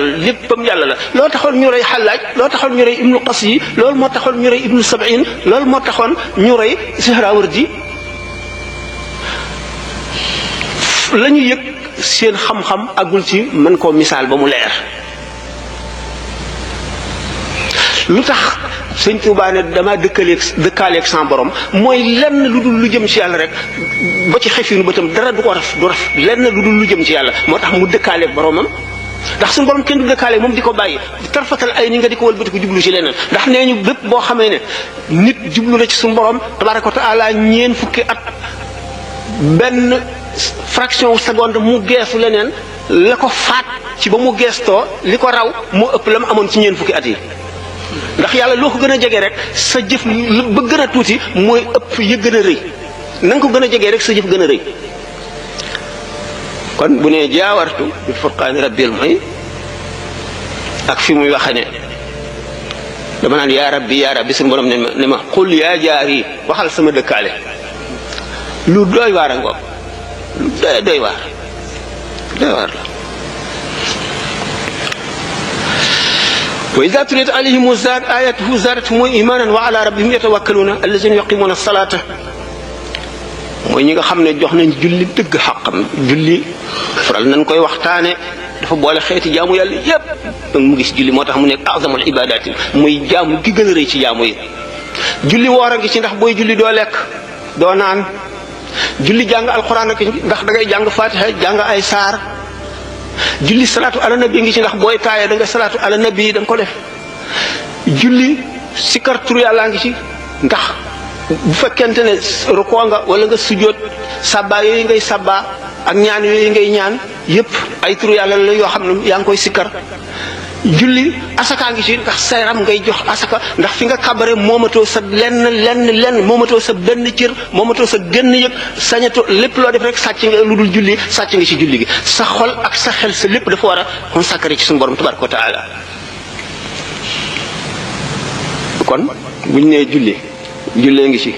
la loo taxoon ñu rey Xallaaj loo taxoon ñu rey Ibnu Qas yi loolu moo taxoon ñu rey Ibnu Sab'in loolu moo taxoon ñu rey Sihrawardi la ñu yëg seen xam-xam agul ci mën koo misaal ba mu leer lu tax sëñ Tuubaa ne dama dëkkaaleeg sans borom mooy lenn lu dul lu jëm ci yàlla rek ba ci xefinu bëtam dara du ko raf lenn lu dul lu jëm ci yàlla moo tax mu dëkkaaleeg boromam ndax suñu borom kenn du dëkkaaleeg moom di ko bàyyi tarfatal ay ni nga di ko wëlbati ko jublu ci leneen ndax nee ñu bépp boo xamee ne nit jublu na ci suñu borom tabaaraka wa taala ñeen fukki at benn fraction seconde mu geesu leneen la ko faat ci ba mu geestoo li ko raw moo ëpp la mu amoon ci ñeen fukki at yi ndax yàlla loo ko gën a jege rek sa jëf ba gën a tuuti mooy ëpp ya gën a rëy na nga ko gën a jegee rek sa jëf gën a rëy kon bu nee jaawartu bi furqaani rabbil mooy ak fi muy waxe ne dama naan yaa rabbi suñu borom ne ma xul yaa jaari waxal sama dëkkaale lu doy waar a ngoog lu doy waar la wa iza tuliyat alayhim ayatuhu zaadathum imanan wa ala rabbihim yatawakkaluna allazina yuqimuna as-salata mooy ñi nga xam ne jox nañ julli dëgg xaqam. julli faral nañ koy waxtaane dafa boole xeeti jaamu yàlla yépp mu gis julli moo tax mu nekk azamul ibadaati muy jaamu gi gën a rëy ci jaamu yi. julli woor a ngi ci ndax booy julli doo lekk doo naan. julli jàng alxuraan ak ndax da ngay jàng fatiha jàng ay saar. julli salaatu ala nabi ngi ci ndax booy taaya da nga salaatu ala nabi da nga ko def. julli sikar tur yàlla ngi ci ndax bu fekkente ne rukoo nga wala nga sujjóot sabba yooyu ngay sabba ak ñaan yooyu ngay ñaan yépp ay tur yàlla la yoo xam ne yaa ngi koy sikkar. julli asaka ngi ci ndax sa yaram ngay jox asaka ndax fi nga kabare moomatoo sa lenn moomatoo sa benn cër moomatoo sa genn yëg sañatoo lépp loo def rek sàcc nga lu dul julli sàcc nga ci julli gi sa xol ak sa xel sa lépp dafa war a consacré ci suñu borom tabaraka wa taala. kon buñ nee jullee ngi ci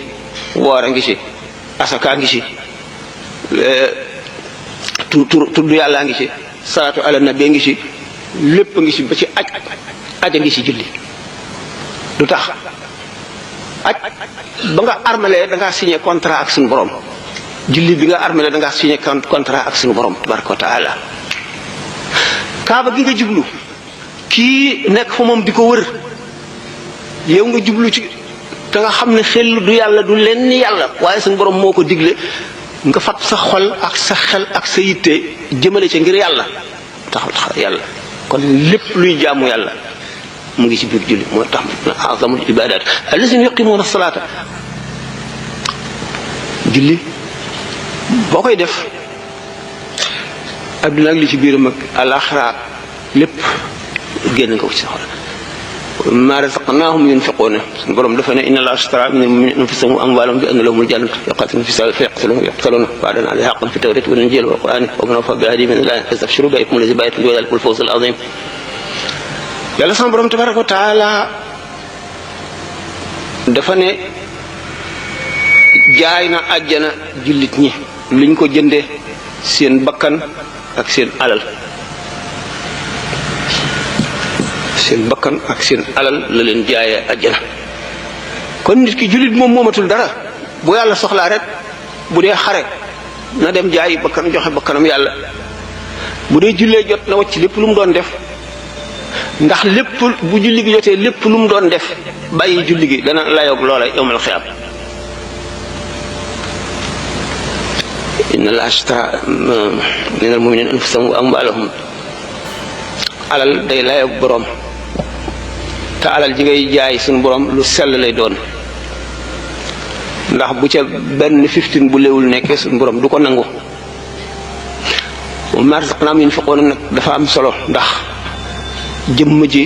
woor a ngi ci asaka ngi ci tudd yàllaa ngi ci salaatu ala nabi ngi ci lépp ngi ci ba ci aj a ngi ci julli. lu tax aj ba nga armalee da ngaa signé contrat ak suñu borom julli bi nga armalee da ngaa signé contrat ak suñu borom tabaraka wa taala. kaaba gi nga jublu kii nekk fa moom di ko wër yow nga jublu ci te nga xam ne xel du yàlla du lenn yàlla waaye suñu borom moo ko digle nga fat sa xol ak sa xel ak sa yitte jëmale ca ngir yàlla tax yàlla. kon lépp luy jaamu yàlla mu ngi ci biir julli moo tax azamul ibadat allazina yuqimuna as-salata. julli boo koy def adduna ak li ci biiram ak alaxira lépp génn nga ko ci sa xol. ma razaqnahum yunfiquna suñu borom dafa ne inna allaha ashtara min al-mu'minina anfusahum wa amwalahum bi anna lahumul jannata yuqatiluna fi sabilillahi wa'dan alayhi haqqan fi at-tawrati wal injili wal qur'ani wa man awfa bi ahdihi min allahi fastabshiru bi ayyikum allazi bay'atum bihi wa dhalikal fawz al-'azim. yàlla sama borom tabaraka wa taala dafa ne jaay na àjjana jullit ñi liñ ko jënde seen bakkan ak seen alal. seen bakkan ak seen alal la leen jaayee àjjana. kon nit ki jullit moom moomatul dara bu yàlla soxlaa rek bu dee xare na dem jaayi bakkan joxe bakkanam yàlla bu dee jullee jot na wacc lépp lu mu doon def ndax lépp bu julli gi jotee lépp lu mu doon def bàyyi julli gi dana layoog loola yawmal xiyaam. inna allaha ashtara minal mu'minina anfusahum wa amwalahum alal day layoog boroom te alal ji ngay jaay suñu borom lu sell lay doon ndax bu ca benn 15 bu léewul nekkee suñu borom du ko nangu. ma razaqnaahum yunfiquuna nag dafa am solo ndax jëmm ji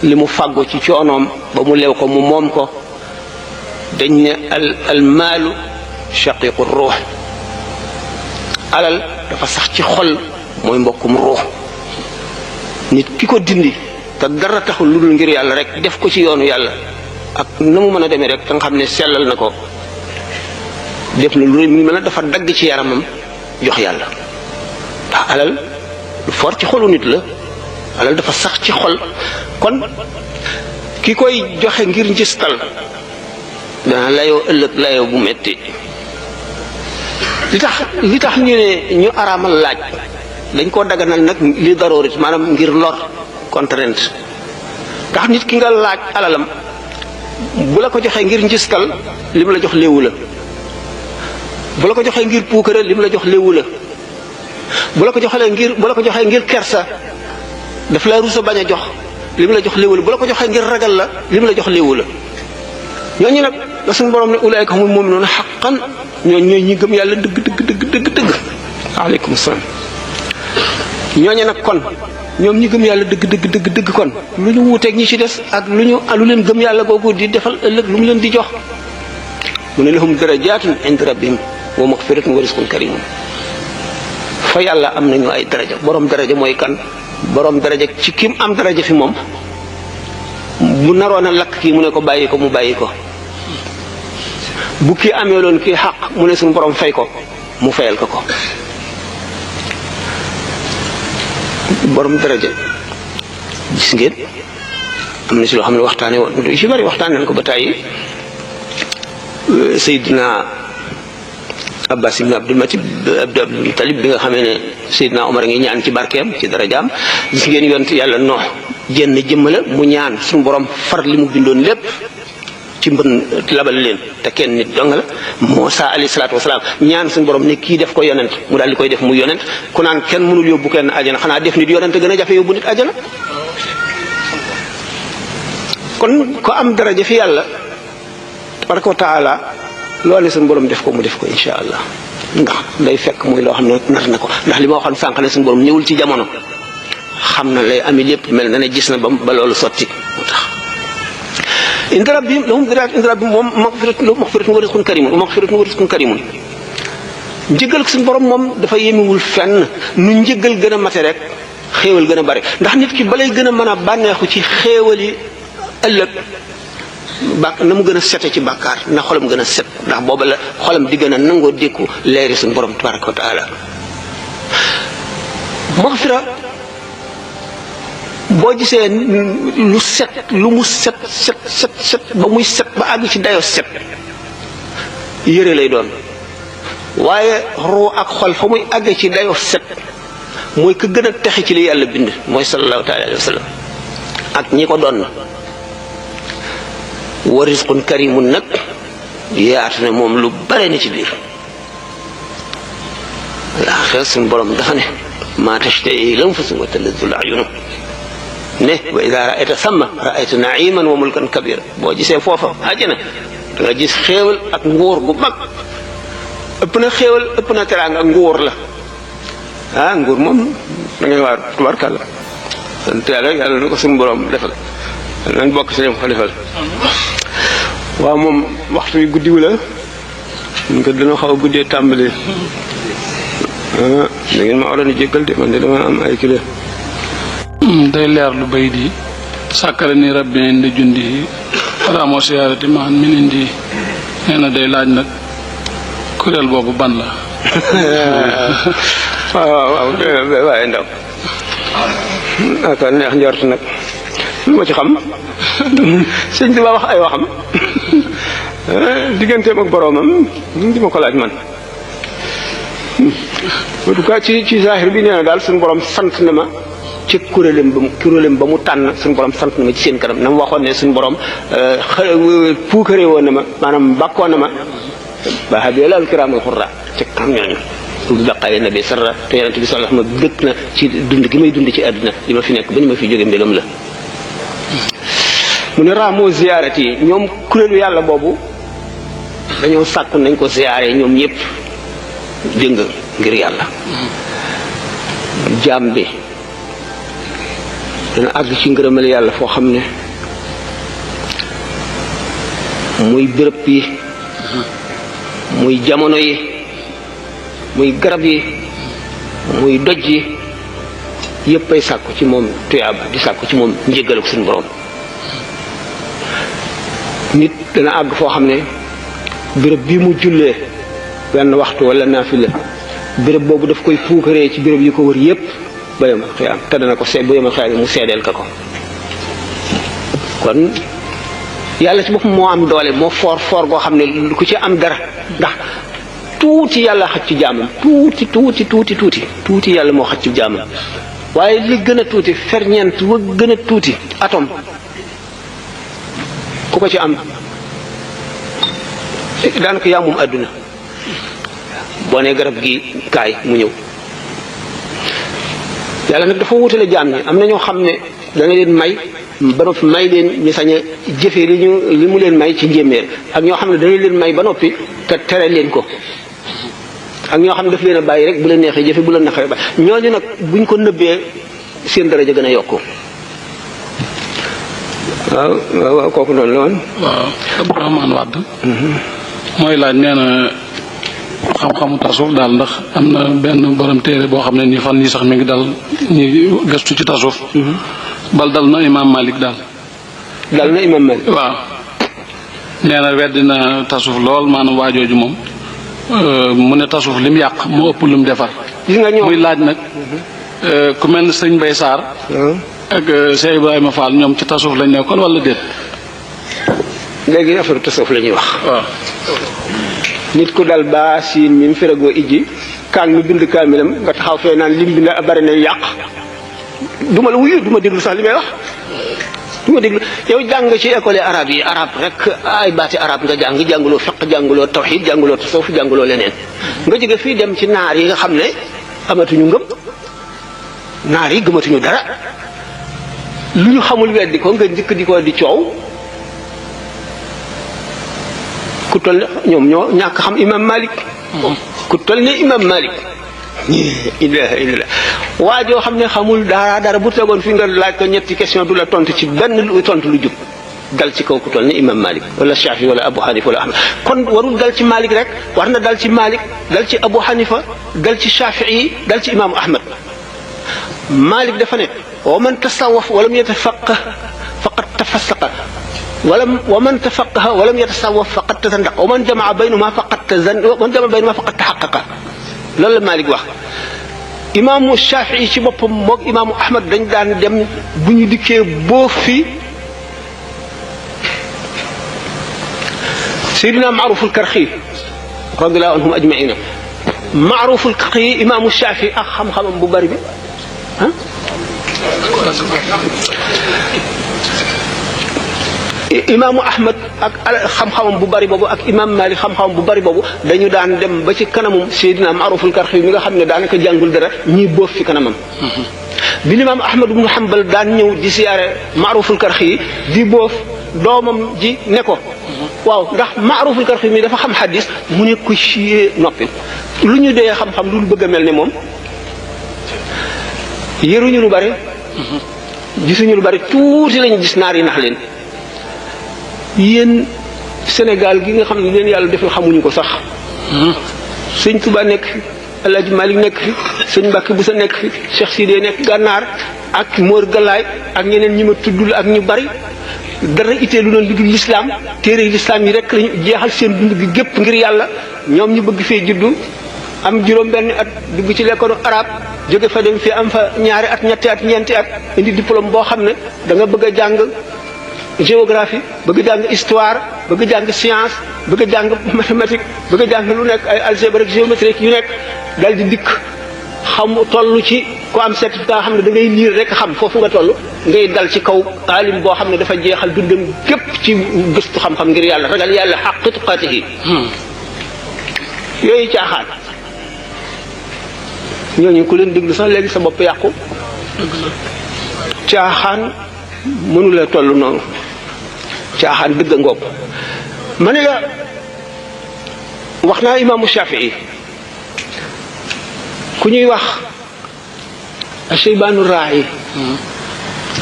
li mu fàggu ci coonoom ba mu leew ko mu moom ko dañ ne al maalu shaqiiqu ruux. alal dafa sax ci xol mooy mbokkum ruux. nit ki ko dindi te dara taxul lu dul ngir yàlla rek def ko ci yoonu yàlla ak na mu mën a demee rek te nga xam ne sellal na ko def na lu mi ngi mel ne dafa dagg ci yaramam jox yàlla ndax alal lu fort ci xolu nit la. alal dafa sax ci xol kon ki koy joxe ngir njistal dana layoo ëllëg layoo bu metti. li tax ñu ne ñu araamal laaj dañ koo daganal nag li daroorit maanaam ngir lor contrainte ndax nit ki nga laaj alalam bu la ko joxee ngir njistal li mu la jox léewu la bu la ko joxee ngir puukare li mu la jox léewu la bu la ko joxee ngir kersa daf la rusa bañ a jox li mu la jox léewu la bu la ko joxee ngir ragal la li mu la jox léewu la. ñooñu nag la suñu borom ne ulaayka humul mu'minuuna haqqan ñooy ñi gëm yàlla dëgg. waaleykum salaam. ñooñu nag kon ñoom ñi gëm yàlla dëgg kon lu ñu wuuteeg ñi ci des ak lu leen gëm yàlla googu di defal ëllëg lu mu leen di jox. mu ne lahum darajaatun inda rabbihim wa maghfiratun wa rizqun kariim. fa yàlla am nañu ay daraja borom daraja mooy kan borom daraja ci kim am daraja fi moom bu naroon a lakk kii mu ne ko bàyyi ko mu bàyyi ko. bu kii amee loon kii xaq mu ne suñu borom fay ko mu fayal ko. borom daraja gis ngeen am na si loo xam ne waxtaane woon lu ci bari waxtaane nañ ko ba tàyyi. Seydina Abbas ibn Abdul Muttalib bi nga xamee ne Seydina Omar a ngi ñaan ci barkeem ci darajaam gis ngeen yonent yàlla Noox jenn jëmm la mu ñaan suñu borom far li mu bindoon lépp ci mbën labal leen te kenn nit dong la. Muusaa alayhi salaatu wasalaam ñaan suñu borom ne kii def ko yonent mu daal di koy def mu yonent ku naan kenn mënul yóbbu kenn ajana xanaa def nit yonent gën a jafe yóbbu nit ajana. kon ko am daraja fi yàlla tabaraka wa taala loolu suñu borom def ko mu def ko insha allah ndax day fekk muy loo xam ne nar na ko ndax li ma waxoon sànq ne suñu borom ñëwul ci jamono xam na lay ami lépp mel na ne gis na ba loolu sotti moo tax. inda rabbihim lahum darajaatun inda rabbihim moom maghfiratun wa rizqun karimun njëgal ak suñu borom moom dafa yemewul fenn nu njëgal gën a mate rek xéewal gën a bari ndax nit ki balay gën a mën a bànneexu ci xéewali ëllëg na mu gën a sete ci bàkkaar na xolam gën a set ndax booba la xolam di gën a nangoo dékku leeri suñu borom tabaraka wa taala. maghfira boo gisee lu set lu mu set ba muy set ba àgg ci dayoo set yére lay doon waaye ruu ak xol fa muy àgg ci dayoo set mooy ka gën a texe ci li yàlla bind mooy sallallahu taala alayhi wa sallam ak ñi ko doon. wa rizqun karimun nag yaatu ne moom lu bare na ci biir laaxira suñu borom dafa ne maa tashtahi l-anfusu wa talazzu l-a'yun ne wa idaa ra'ayta samma ra'ayta na'iman wa mulkan kabira boo gisee foofa àjjana da nga gis xéewal ak nguur gu mag ëpp na xéewal ëpp na teraanga nguur la nguur moom da ngay waar tubarkàlla sant yàlla na ko suñu borom defal nañ bokk si ñoom ko defal. waaw moom waxtu wi guddiwu la ñu ko dana xaw a guddee tàmbali da ngeen ma waroon a jéggal de man de dama am ay kilo. day leer lu bay di sàkkale ni rabbi indi jundi ramo siyaarati maan min indi nee na day laaj nag kuréel boobu ban la. waaw waaye ndaw aka neex njort nag lu ma ci xam sëñ bi ba wax ay waxam digganteem ak boroomam di ma ko laaj man en tout cas ci zahir bi nee na daal suñu borom sant na ma ci kuréelam ba mu tànn suñu borom sant na ma ci seen kanam na mu waxoon ne suñu borom puukare woon na ma maanaam bàkkoon na ma ba habiyal alkiraamul xurra ci kam ñooñu bu baqaye nabi sarra te yonent bi sallallahu alayhi wasallam dëkk na ci dund gi may dund ci àdduna li ma fi nekk ba ni ma fi jóge mbégam la. mu ne raamoo ziyaarati yi ñoom kuréelu yàlla boobu dañoo sàkku nañ ko ziyaare ñoom ñëpp dégg nga ngir yàlla. jaam bi dana àgg ci ngërëmal yàlla foo xam ne muy béréb yi muy jamono yi muy garab yi muy doj yi yépp ay sàkku ci moom tuyaaba di sàkku ci moom njéggal ak suñu borom. nit dana àgg foo xam ne béréb bii mu jullee benn waxtu wala naafila béréb boobu daf koy puukaree ci béréb yi ko wër yépp ba yemal xiyaam te dana ko ba yemal xiyaam mu seedeel ka ko. kon yàlla ci boppam moo am doole moo foor goo xam ne ku ci am dara ndax tuuti yàlla xaj ci jaamam tuuti yàlla moo xaj ci jaamam waaye li gën a tuuti ferñeent wa gën a tuuti atome ku ko ci am daanaka yaa moom àdduna boo nee garab gi kaay mu ñëw. yàlla nag dafa wutale jaam ñi am na ñoo xam ne dana leen may ba noppi may leen ñu sañ a jëfee li mu leen may ci njéeméer ak ñoo xam ne dana leen may ba noppi te tere leen ko ak ñoo xam ne daf leen a bàyyi rek bu leen neexee jëfe bu leen neexee bàyyi ñooñu nag buñ ko nëbbee seen daraja gën a yokku. waaw kooku noonu la woon. waaw Abdourahmane Wade. mooy laaj nee na xam-xamu tasawuf daal ndax am na benn borom téere boo xam ne nii fan yii sax mi ngi dal ñi gëstu ci tasawuf. bal dal na Imaam Malik daal. dal na Imaam Malik. waaw nee na weddi na tasawuf lool maanaam waajooju moom mu ne tasawuf lim yàq moo ëpp lim defar. gis nga ñoom muy laaj nag ku mel ne sëñ Mbay Sarr. ak Cheikh Ibrahima Fall ñoom ci tasawuf lañ nekkoon wala déet. léegi affaire tasawuf la ñuy wax. waaw. nit ku dal ba siin mi mu feragoo ijji kaan mi bind kaamilam nga taxaw fee naan lim bi bari na yàq du ma la wuyu du ma déglu sax li may wax du ma déglu yow jàng ci école arabe yi arabe rek ay baati arabe nga jànguloo fiq jànguloo tawxid jànguloo tasawuf jànguloo leneen nga jóge fii dem ci naar yi nga xam ne amatuñu ngëm naar yi gëmatuñu dara lu ñu xamul weddi ko nga njëkk di ko di coow ku toll ne ñoom ñoo ñàkk xam imam Malik ku toll ne imam Malik ilaha illallah waa joo xam ne xamul dara bu tegoon fi nga laaj ko ñetti question du la tontu ci benn lu tontu lu jub dal ci kaw ku toll ne imam Malik wala Shafi wala Abu Hanifa wala Ahmad kon warul dal ci Malik rek war na dal ci Malik dal ci Abu Hanifa dal ci Shafii dal ci imaamu Ahmad Malik dafa ne wa man tasawwaf walam yatafaqah faqad tafassaqa wa man tafaqaha wa lam yatasawwaf faqad tazandaqa wa man jamaa baynahuma faqad tahaqqaqa loolu la Malik wax. imaamu Shafii ci boppam moog imaamu Ahmad dañ daan dem bu ñu dikkee boo fi Seydina Maaruful Karxi radiyallahu anhum ajmaina Maaruful Karxi imaamu Shafii ak xam-xamam bu bari bi ah. imaamu Ahmad ak xam-xamam bu bari boobu ak imaam Malik xam-xamam bu bari boobu dañu daan dem ba ci kanamum Seydina Maaruful Karxi mi nga xam ne daanaka jàngul dara ñii boof fi kanamam. bi imaam Ahmad ibnu Hanbal daan ñëw di siyaare Maaruful Karxi di boof doomam ji ne ko. waaw ndax Maaruful Karxi mi dafa xam xadis mu ne ko siyee noppi lu ñu dee xam-xam lu bëgg a mel ne moom yëruñu lu bari. gisuñu lu bari tuuti lañu gis naar yi nax leen. yéen Sénégal gi nga xam ne leen yàlla defal xamuñu ko sax sëñ Touba nekk fi El Hadj Malick nekk fi sëñ Mbacke Boussa nekk fi Cheikh Sidé nekk Gànnaar ak Mor Galaay ak ñeneen ñi ma tuddul ak ñu bari dara itteelu noonu lu dul lislaam téere lislaam yi rek lañu jeexal seen dund gi gépp ngir yàlla ñoom ñu bëgg fee juddu am juróom-benn at dugg ci lekkoonu arab jóge fa dem fi am fa ñaari at ñetti at ñeenti at indi diplôme boo xam ne da nga bëgg a jàng géographie bëgg jàng histoire bëgg jàng science bëgg jàng mathématique bëgg jàng lu nekk ay algèbre ak géométrie yu nekk dal di dikk xam toll ci ku am certificat xam ne da ngay liir rek xam foofu nga toll ngay dal ci kaw alim boo xam ne dafa jeexal dundam gépp ci gëstu xam-xam ngir yàlla ragal yàlla xaqi tuqaatihi yooyu caaxaan ñooñu ku leen déglu sax léegi sa bopp yàqu caaxaan mënula toll noonu caaxaan dëgg a ngoog ma ne la wax naa imaamu Shafii ku ñuy wax Asheybaanu Raa'i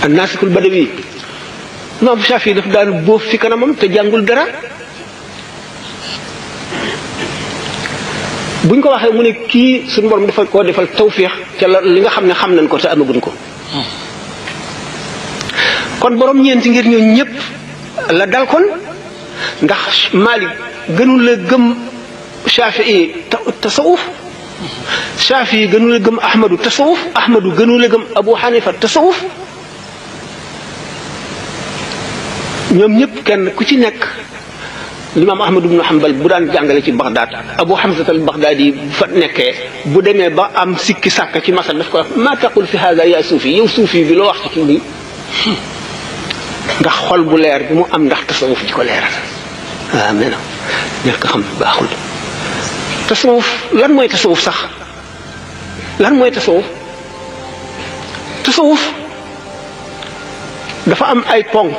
an-Naasikul Badawi imaamu Shafii daf daan boof fi kanamam te jàngul dara buñ ko waxee mu ne kii suñu borom dafa koo defal tawfiix ca li nga xam ne xam nañ ko te amaguñ ko kon borom ñeenti ngir ñoo ñëpp la dal kon ndax Malik gënul la gëm Shafii tasawuf Shafii gënul la gëm Ahmadu tasawuf Ahmadu gënul la gëm Abu Hanifa tasawuf ñoom ñëpp kenn ku ci nekk limaam Ahmad ibnu Hanbal bu daan jàngale ci Baghdad Abu Hamza al-Baghdadi bu fa nekkee bu demee ba am sikki sàkk ci masal daf ko wax maa taqul fi hada yaa suufi yow suufi bi loo wax ci kii bi ndax xol bu leer bi mu am ndax tasawuf ji ko leeral waaw mais nag ñàkk xam baaxul tasawuf lan mooy tasawuf sax lan mooy tasawuf tasawuf dafa am ay ponk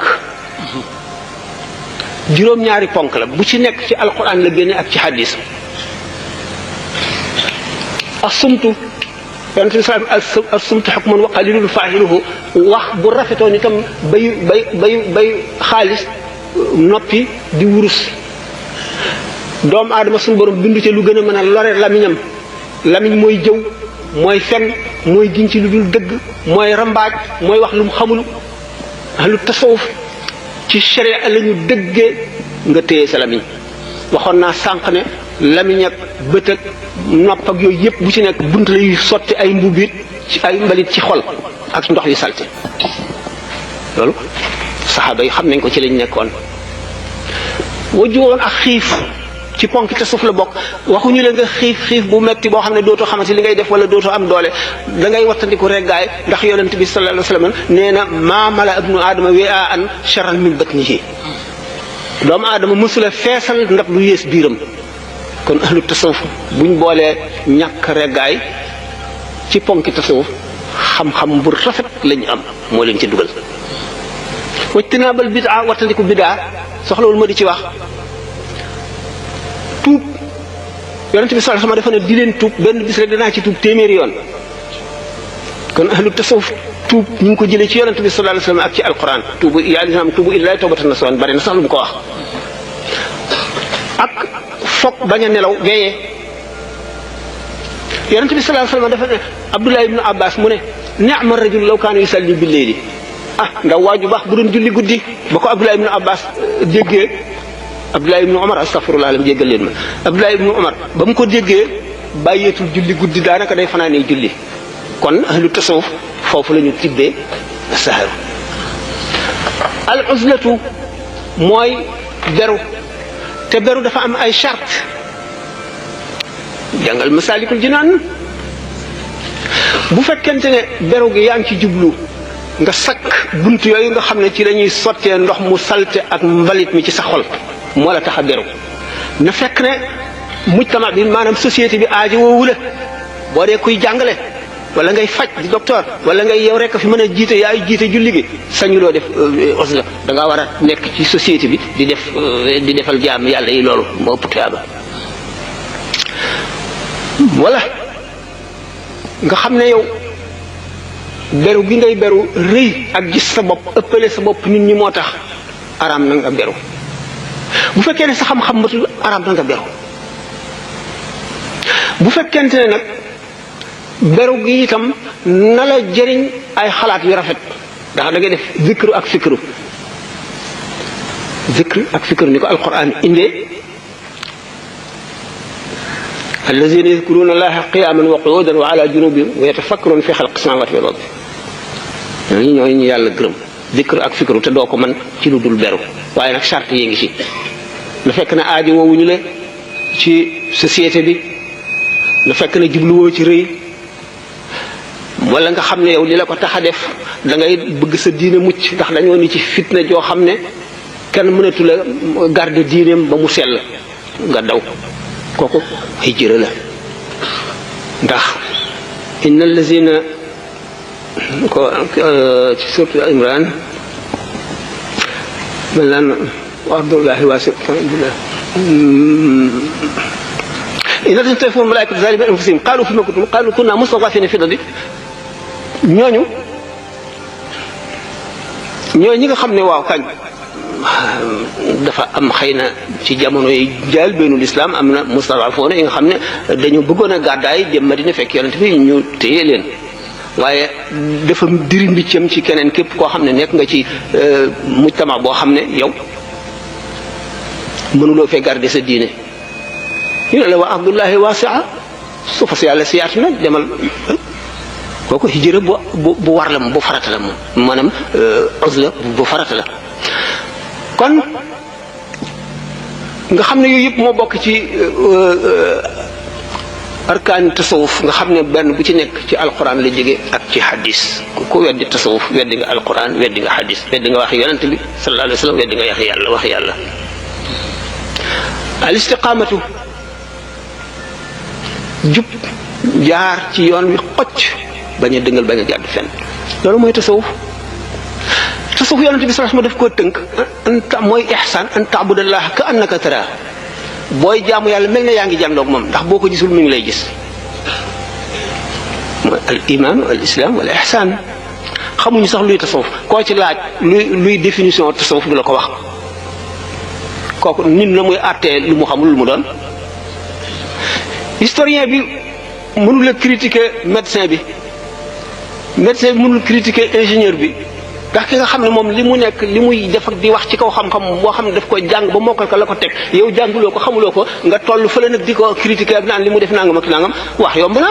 juróom-ñaari ponk la bu ci nekk ci alquran la génne ak ci hadis asumtu yonent bi salaam asumtu xukmun wa qalilun faa'iluhu wax bu rafetoon itam bay xaalis noppi di wurus doomu aadama suñu borom bindu ci lu gën a mën a lore lamiñam lamiñ mooy jëw mooy fen mooy giñ ci lu dul dëgg mooy rambaaj mooy wax lu mu xamul ahlu tasawuf ci sharia la ñu dëggee nga téye sa lamiñ waxoon naa sànq ne lamiñ ak bët ak nopp ak yooyu yëpp bu ci nekk bunt la yuy sotti ay mbubit ci ay mbalit ci xol ak ndox yu salte loolu saxaaba yi xam nañ ko ci lañ nekkoon. wajju woon ak xiif ci ponk te suuf la bokk waxuñu leen nga xiif bu metti boo xam ne dootoo xamante li ngay def wala dootoo am doole da ngay wattandiku reggaay ndax yonent bi sallallahu alayhi wasallam nee na maa mala ibnu aadama wi'aan sharran min batnihi doomu aadama mësula feesal ndab lu yées biiram. kon ahlu tasawuf buñ boolee ñàkk reggaay ci ponki tasawuf xam-xam bu rafet lañu am moo leen ci dugal. wajtinaabal bidaa wattandiku bidaa soxlawul ma di ci wax. tuub yonent bi sallallahu alayhi wasallam dafa ne di leen tuub benn bis rek dinaa ci tuub téeméeri yoon kon ahlu tasawuf tuub ñu ngi ko jëlee ci yonent bi sallallahu alayhi wasallam ak ci alquran tuubu yaa lislaam tuubu illaahi tawbatan nasuhan bari na sax lu mu ko wax. ak foog bañ a nelaw veillé yonent bi sallallahu alayhi wasallam dafa ne Abdullah ibn Abbas mu ne ni'ma rajul law kaana yusalli bil layli ndaw waaju baax bu doon julli guddi ba ko Abdullah ibn Abbas déggee Abdullah ibn Umar astaghfirullah alam jéggal leen ma Abdullah ibn Umar ba mu ko déggee bàyyeetul julli guddi daanaka day fanaanee julli kon ahlu tasawuf foofu la ñu tibbee sahar. al uzlatu mooy beru te beru dafa am ay charte jàngal Masaalikul Jinaan bu fekkente ne beru gi yaa ngi ci jublu nga sakk bunt yooyu nga xam ne ci lañuy sottee ndox mu salte ak mbalit mi ci sa xol moo la tax a beru na fekk ne mujtama bi maanaam société bi aajo woowu la boo dee kuy jàngale wala ngay faj di docteur wala ngay yow rek fi mën a jiite yaay jiite julli gi sañu loo def osla da ngaa war a nekk ci société bi di defal jaam yàlla yi loolu moo ëpp tuyaaba wala nga xam ne yow beru gi ngay beru rëy ak gis sa bopp ëppale sa bopp nit ñi moo tax araam na nga beru bu fekkee ne sa xam-xam matul araam na nga beru bu fekkente ne nag beru gi itam na la jëriñ ay xalaat yu rafet ndax da ngay def zikru ak fikru ni ko alquran indee allazina yadkuruna allaha qiyaman wa qu'udan wa ala junubihim wa yatafakkaruna fi xalqi samawati wal ardi ñooñu ñu yàlla gërëm zikru ak fikru te doo ko mën ci lu dul beru waaye nag charte yi ngi ci na fekk na aajo woowuñu la ci société bi na fekk na jubluwoo ci rëy wala nga xam ne yow li la ko tax a def da ngay bëgg sa diine mucc ndax dañoo ni ci fitna joo xam ne kenn mënatu la garder diineem ba mu sell nga daw kooku hijra la ndax innal lazina ko ci surtout Imran man laan ardullahi wasi'atun inna allazina tawaffahum malaa'ikatu zalimi anfusihim qalu fima kuntum qalu kunna mustad'afina fil ardi ñooñu ñi nga xam ne waaw kañ dafa am xëy na ci jamono yi jaal benul islam am na mustad'afoona yi nga xam ne dañu bëggoon a gàddaay jëm Madina fekk yonent bi ñu téye leen waaye dafa diri mbiccam ci keneen képp koo xam ne nekk nga ci mujtama boo xam ne yow mënuloo fee garder sa diine ñu ne la wa ardullahi wasi'a su fas yàlla si yaatu na demal kooku hijra bu war la moom bu farata la moom maanaam uzla bu farata la kon nga xam ne yooyu yëpp moo bokk ci arkaan tasawuf nga xam ne benn bu ci nekk ci alquran la jóge ak ci hadis ku weddi tasawuf weddi nga alquran weddi nga hadis weddi nga wax yonent bi sallallahu alayhi wa sallam weddi nga wax yàlla al istiqaamatu jub jaar ci yoon wi xocc bañ a dëngal bañ a jàdd fenn loolu mooy tasawuf yonent bi sallallahu alayhi wasallam daf koo tënk mooy ihsaan an ta'budallaha ka annaka taraa booy jaamu yàlla mel na yaa ngi jàndoog moom ndax boo ko gisul mi ngi lay gis mooy al iman wal islam wal ihsaan xamuñu sax luy tasawuf koo ci laaj luy définition tasawuf du la ko wax kooku nit la muy àttee lu mu xamul lu mu doon historien bi mënul a critiquer médecin bi mënul critiquer ingénieur bi ndax ki nga xam ne moom li mu nekk li muy def ak di wax ci kaw xam-xam boo xam ne daf ko jàng ba mokkal ko la ko teg yow jànguloo ko xamuloo ko nga toll fële nag di ko critiquer ak naan li mu def nangam ak nangam wax yomb na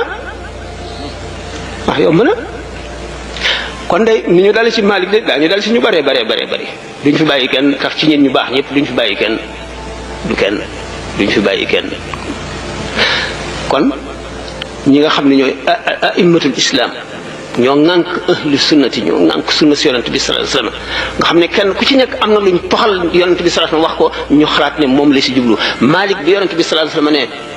kon de ni ñu dale ci Malik de daañu dal ci ñu bare duñ fi bàyyi kenn tax ci ñeen ñu baax ñëpp duñ fi bàyyi kenn duñ fi bàyyi kenn kon ñi nga xam ne ñooy a'immatul islam ñoo ŋànk ahlu sunnati ñoo ŋànk sunna si yonent bi sallallahu alayhi wasallam nga xam ne kenn ku ci nekk am na luñ toxal yonent bi sallallahu alayhi wasallam wax ko ñu xalaat ne moom la si jublu Malik bi yonent bi sallallahu alayhi wasallam ne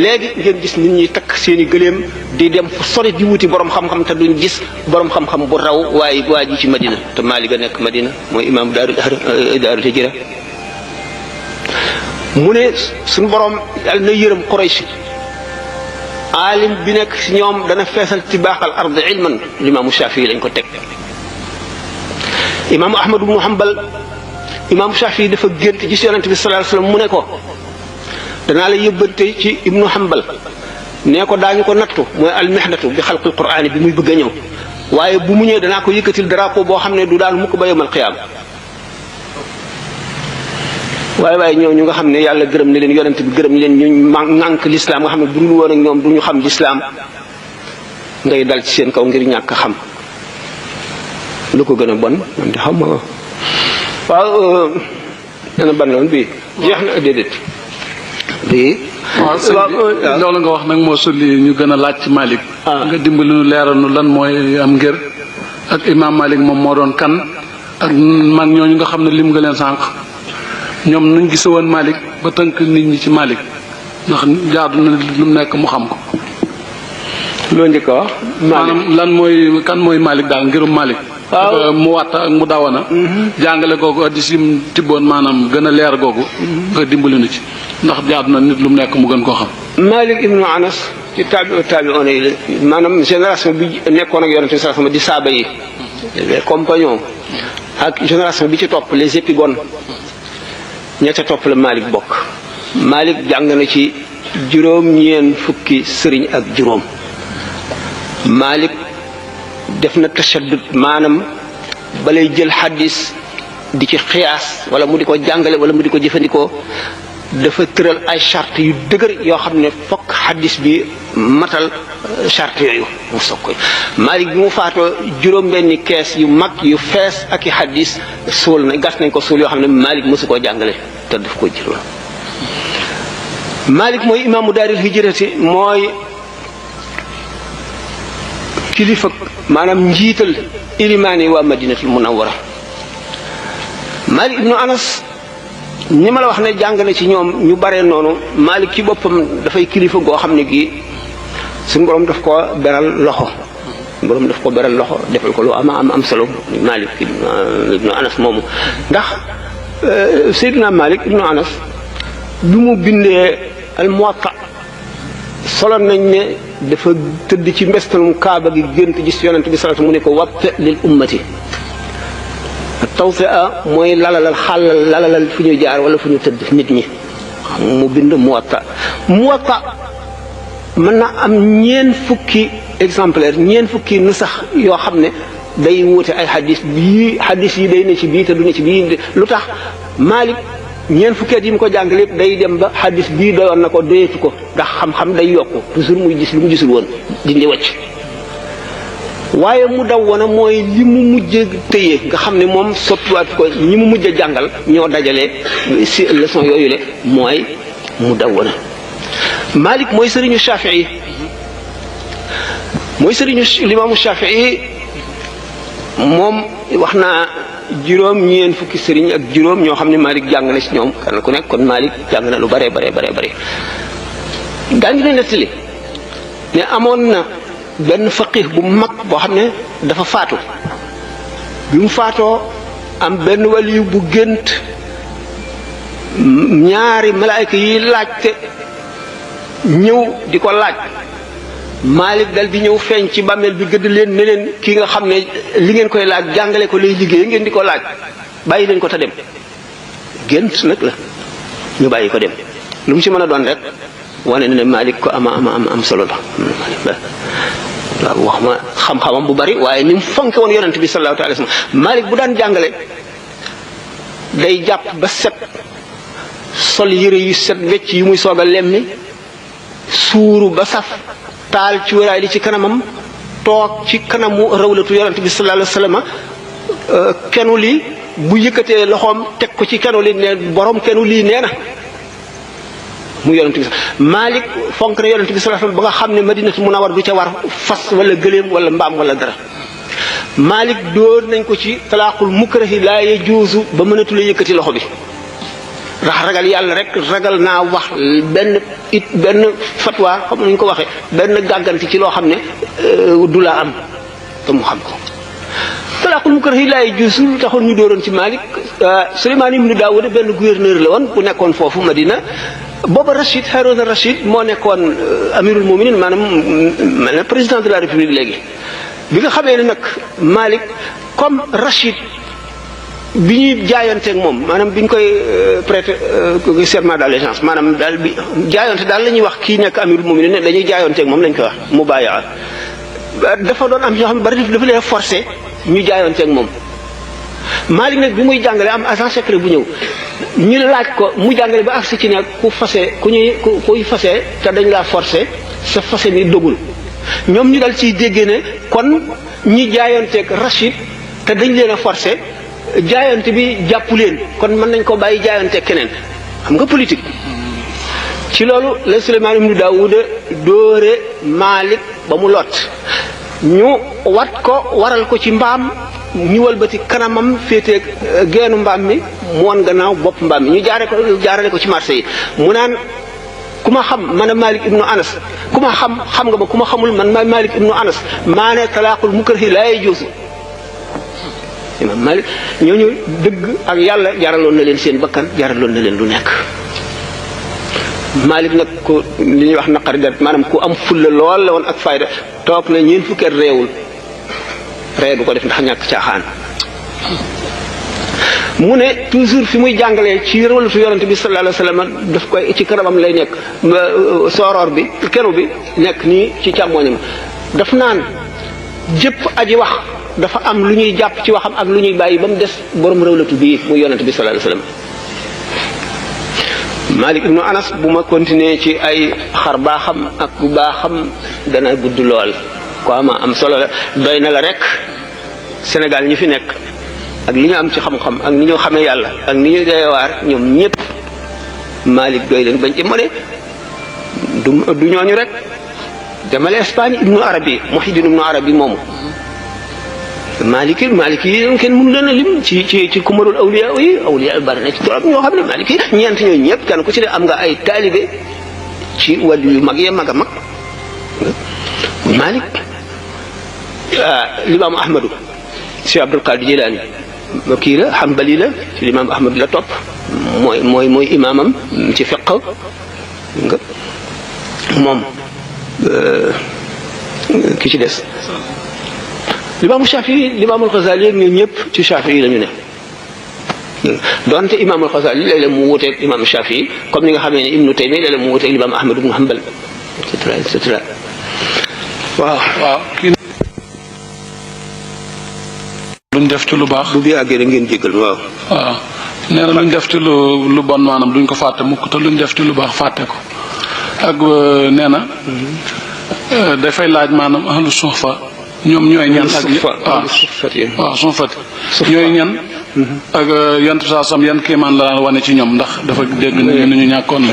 léegi ngeen gis nit ñi takk seeni gëléem di dem fu sori di wuti borom xam-xam te duñ gis borom xam-xam bu raw waaye waa ji ci Madina te Malik a nekk Madina mooy imam daarul hijra mu ne suñu borom yàlla na yërëm Quraysh aalim bi nekk si ñoom dana feesal ci baaxal ard ilman limaamu Shafii lañ ko teg imaamu Ahmad ibnu Hanbal imaamu Shafii dafa gént gis yonent bi sallallahu alayhi wasallam mu ne ko danaa la yëbbante ci ibnu Hanbal nee ko daañu ko nattu mooy almihnatu bi xalqil qur'aani bi muy bëgg a ñëw waaye bu mu ñëwee danaa ko yëkkatil drapeau boo xam ne du daal mukk ba yawmal qiyaama waaye ñooñu nga xam ne yàlla gërëm ne leen yonent bi gërëm leen ñu ŋànk lislaam nga xam ne bu dul woon ak ñoom du ñu xam lislaam ngay dal ci seen kaw ngir ñàkk xam lu ko gën a bon man de xam ma waaw dana ban loon bii jeex na déedéet bii waaw loolu nga wax nag moo sulli ñu gën a laaj ci Malik nga dimbali nu leeral nu lan mooy am ngir ak imam Malik moom moo doon kan ak mag ñooñu nga xam ne lim nga leen sànq ñoom nuñ gise woon Malik ba tënk nit ñi ci Malik ndax jaadu na lu mu nekk mu xam ko loo njëkk a wax maanaam lan mooy kan mooy Malik daal ngirum Malik mu watta ak mu dawana jàngale googu addis yi mu tibboon maanaam gën a leer googu nga dimbali nu ci ndax jaadu na nit lu mu nekk mu gën koo xam Malik ibnu Anas ci taabi'oon yi la maanaam génération bi nekkoon ak yonent bi sallallahu alayhi wasallam di saaba yi les compagnons ak génération bi ci topp les épigones ña ca topp la Malik bokk Malik jàng na ci juróom-ñeent fukki sëriñ ak juróom Malik def na tashaddud maanaam balay jël xaddis di ci xiyaas wala mu di ko jàngale wala mu di ko jëfandikoo dafa tëral ay charte yu dëgër yoo xam ne fokk xaddis bi matal charte yooyu mu soog koy Malik bi mu faatoo juróom-benni kees yu mag yu fees ak i xaddis suul na gas nañ ko suul yoo xam ne Malik mësu koo jàngale te daf ko jëloon Malik mooy imaamu daaril hijrati mooy kilifa maanaam njiital ilimaani waa Madinatul Munawwara Malik ibnu Anas ñi ma la wax ne jàng na ci ñoom ñu bare noonu Malik ci boppam dafay kilifa goo xam ne gii suñu borom daf ko beral loxo defal ko lu am solo Malik ibnu Anas moomu ndax Seydina Malik ibnu Anas bi mu bindee al Muwatta solo nañ ne dafa tëdd ci mbestalum Kaaba gi gént gis yonent bi sallallahu alayhi wasallam mu ne ko watte lil ummati tawfi'a mooy lalalal fu ñu jaar wala fu ñu tëdd nit ñi mu bind Muwatta mën na am ñeent fukki exemplaire ñeent fukki nu sax yoo xam ne day wuute ay xadis yi day ne ci bii te du ne ci bii lu tax Malik ñeent fukki at yi mu ko jàng lépp day dem ba xadis bii doyoon na ko doyetu ko ndax xam-xam day yokku toujours muy gis lu mu gisul woon dindi wacc waaye mu daw wana mooy li mu mujj tëye nga xam ne moom soppiwaat ko ñi mu mujj a jàngal ñoo dajale si leçon yooyu le mooy mu daw wana Malik mooy sëriñu Shafii mooy sëriñu limaamu Shafii moom wax naa juróom-ñeent fukki sëriñ ak juróom ñoo xam ne Malik jàng na ci ñoom kenn ku nekk kon Malik jàng na lu bare daañu ne nettali ne amoon na benn faqih bu mag boo xam ne dafa faatu bi mu faatoo am benn waliyu bu gént ñaari malaayka yi laajte ñëw di ko laaj Malik dal di ñëw feeñ ci bàmmeel bi gëdd leen ne leen kii nga xam ne li ngeen koy laaj jàngale ko lay liggéey ngeen di ko laaj bàyyi leen ko te dem gént nag la ñu bàyyi ko dem lu mu ci mën a doon rek wane na ne Malik ko am solo la waaw wax ma xam-xamam bu bari waaye ni mu fonke woon yonent bi sallallahu alayhi wa sallam Malik bu daan jàngale day jàpp ba set sol yére yu set wecc yu muy soog a lemmi suuru ba saf taal ci wéraay li ci kanamam toog ci kanamu rawlatu yonent bi sallallahu alayhi wa sallam kenu li bu yëkkatee loxoom teg ko ci kenu li ne borom kenu lii nee na mu yonent bi Malik fonk na yonent bi sallallahu alayhi wasallam ba nga xam ne Madinatu Munawwar du ca war fas wala gëléem wala mbaam wala dara Malik dóor nañ ko ci talaaqul mukrahi laa yajuuzu ba mënatu la yëkkati loxo bi ndax ragal yàlla rek ragal naa wax benn fatwa xam nañ ko waxee benn gàgganti ci loo xam ne du la am te mu xam ko talaaqul mukrahi laa yajuuzu lu taxoon ñu dóoroon ci Malik Suleymaan ibnu Daawuda benn gouverneur la woon bu nekkoon foofu Madina booba Rachid Haroun Rachid moo nekkoon amirul muminin maanaam mel na président de la république léegi bi nga xamee ne nag Malik comme Rachid bi ñuy jaayanteeg moom maanaam bi ñu koy prêter serment d'allégeance maanaam daal bi jaayante daal la ñuy wax kii nekk amirul muminin ne dañuy jaayanteeg moom lañ koy wax mubaayaa dafa doon am ñoo xam ne bari dafa leen forcé ñu jaayanteeg moom Malik nag bi muy jàngale am agent secret bu ñëw ñu laaj ko mu jàngale ba agsi ci ne kuy fase te dañ laa forcé sa fase mi dogul ñoom ñu dal ciy déggee ne kon ñi jaayanteeg Rachid te dañ leen a forcé jaayante bi jàpp leen kon mën nañ ko bàyyi jaayanteeg keneen xam nga politique ci loolu la Suleymaan ibnu Daawuda dóore Malik ba mu lot ñu waral ko ci mbaam ñu walbati kanamam féete geenu mbaam mi mu won gannaaw bopp mbaam mi ñu jaarale ko ci marché yi mu naan ku ma xam man a Malik ibnu Anas ku ma xam nga ba ku ma xamul man ma Malik ibnu Anas maa ne talaaqul mukrahi laa yajuuzu imam Malik ñooñu dëgg ak yàlla jaraloon na leen seen bakkan jaraloon na leen lu nekk Malik nag ku li ñuy wax naqari dat maanaam ku am fulla lool la woon ak fayda toog na ñeent fukki at réewul ree du ko def ndax ñàkk caaxaan mu ne toujours fi muy jàngalee ci rawlatu yonente bi sallallahu alayhi wasallam daf koy ci kanamam lay nekk sooroor bi kenu bi nekk nii ci càmmooñam daf naan jëpp aji wax dafa am lu ñuy jàpp ci waxam ak lu ñuy bàyyi ba mu des borom rawlatu bii muy yonente bi sallallahu alayhi wasallam Malik ibnu Anas bu ma continuer ci ay xar baaxam ak bu baaxam dana gudd lool ko am solo la doy na la rek Sénégal ñi fi nekk ak li ñu am ci xam-xam ak ni ñu xamee yàlla ak ni ñu doyewaar ñoom ñëpp Malik doy leen bañ ci mu ne du ñooñu rek demale Espagne ibnu Arabi Muhyiddin ibnu Arabi moomu Maliki yi kenn mënu leen a lim ci kumarul awliya bari na ci trop ñoo xam ne Maliki ñeent ñooñu ñëpp kenn ku ci ne am nga ay taalibe ci wàllu yu mag mag a mag Malik limaamu Ahmadu si Abdul Qadir Jilaani kii la Hanbali la ci limaamu Ahmadu la topp mooy imaamam ci fiqh nga moom ki ci des limaamu Shafii limaamul Xasaali ak ñun ñëpp ci Shafii la ñu ne donte imaamul Xasaali léeg-léeg mu wuteeg imaamu Shafii comme ni nga xamee ne Ibnu Taymiya léeg-léeg mu wuteeg limaamu Ahmad ibnu Hanbal et cetera waaw luñ def ci lu baax bu bi àggee da ngeen jéggal waaw nee na luñ def ci lu bon maanaam duñ ko fàtte mukk te luñ def ci lu baax fàtte ko ak nee na dafay laaj maanaam ahlu suufa ñoom ñooy ñan ak waaw suufati ñooy ñan ak yant saa sam yan kéemaan la daan wane ci ñoom ndax dafa dégg ñu ñàkkoon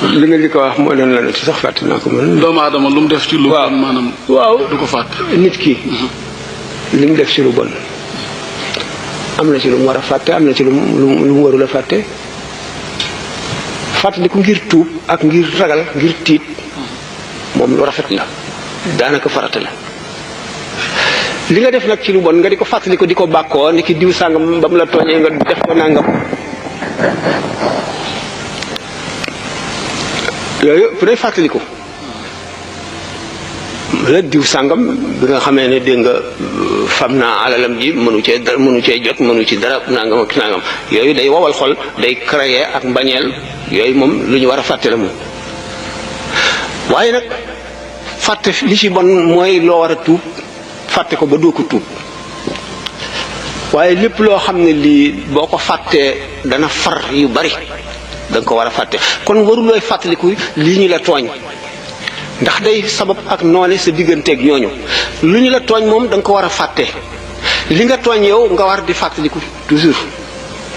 la li nga li ko wax moo leen la ci sax fàtte naa ko mën doomu aadama lu mu def ci lu bon maanaam waaw du ko fàtte nit ki li mu def ci lu bon am na ci lu mu war a fàtte am na ci lu mu warul a fàtte fàttali ko ngir tuub ak ngir ragal ngir tiit moom lu rafet la daanaka farata la li nga def nag ci lu bon nga di ko fàttali ko di ko bàkkoo ni ki diw sàngam ba mu la tooñee nga def ko nangam yooyu fu day fàttali ko la diw sàngam bi nga xamee ne dégg nga fam naa alalam ji mënu cee jot mënu ci dara nangam ak nangam yooyu day wowal xol day créer ak mbañeel yooyu moom lu ñu war a fàtte la moom waaye nag fàtte li ci bon mooy loo war a tuub fàtte ko ba doo ko tuub waaye lépp loo xam ne lii boo ko fàttee dana far yu bari da nga ko war a fàtte kon warulooy fàttaliku lii ñu la tooñ ndax day sabab ak noone sa digganteeg ñooñu lu ñu la tooñ moom da nga ko war a fàtte li nga tooñ yow nga war di fàttaliku toujours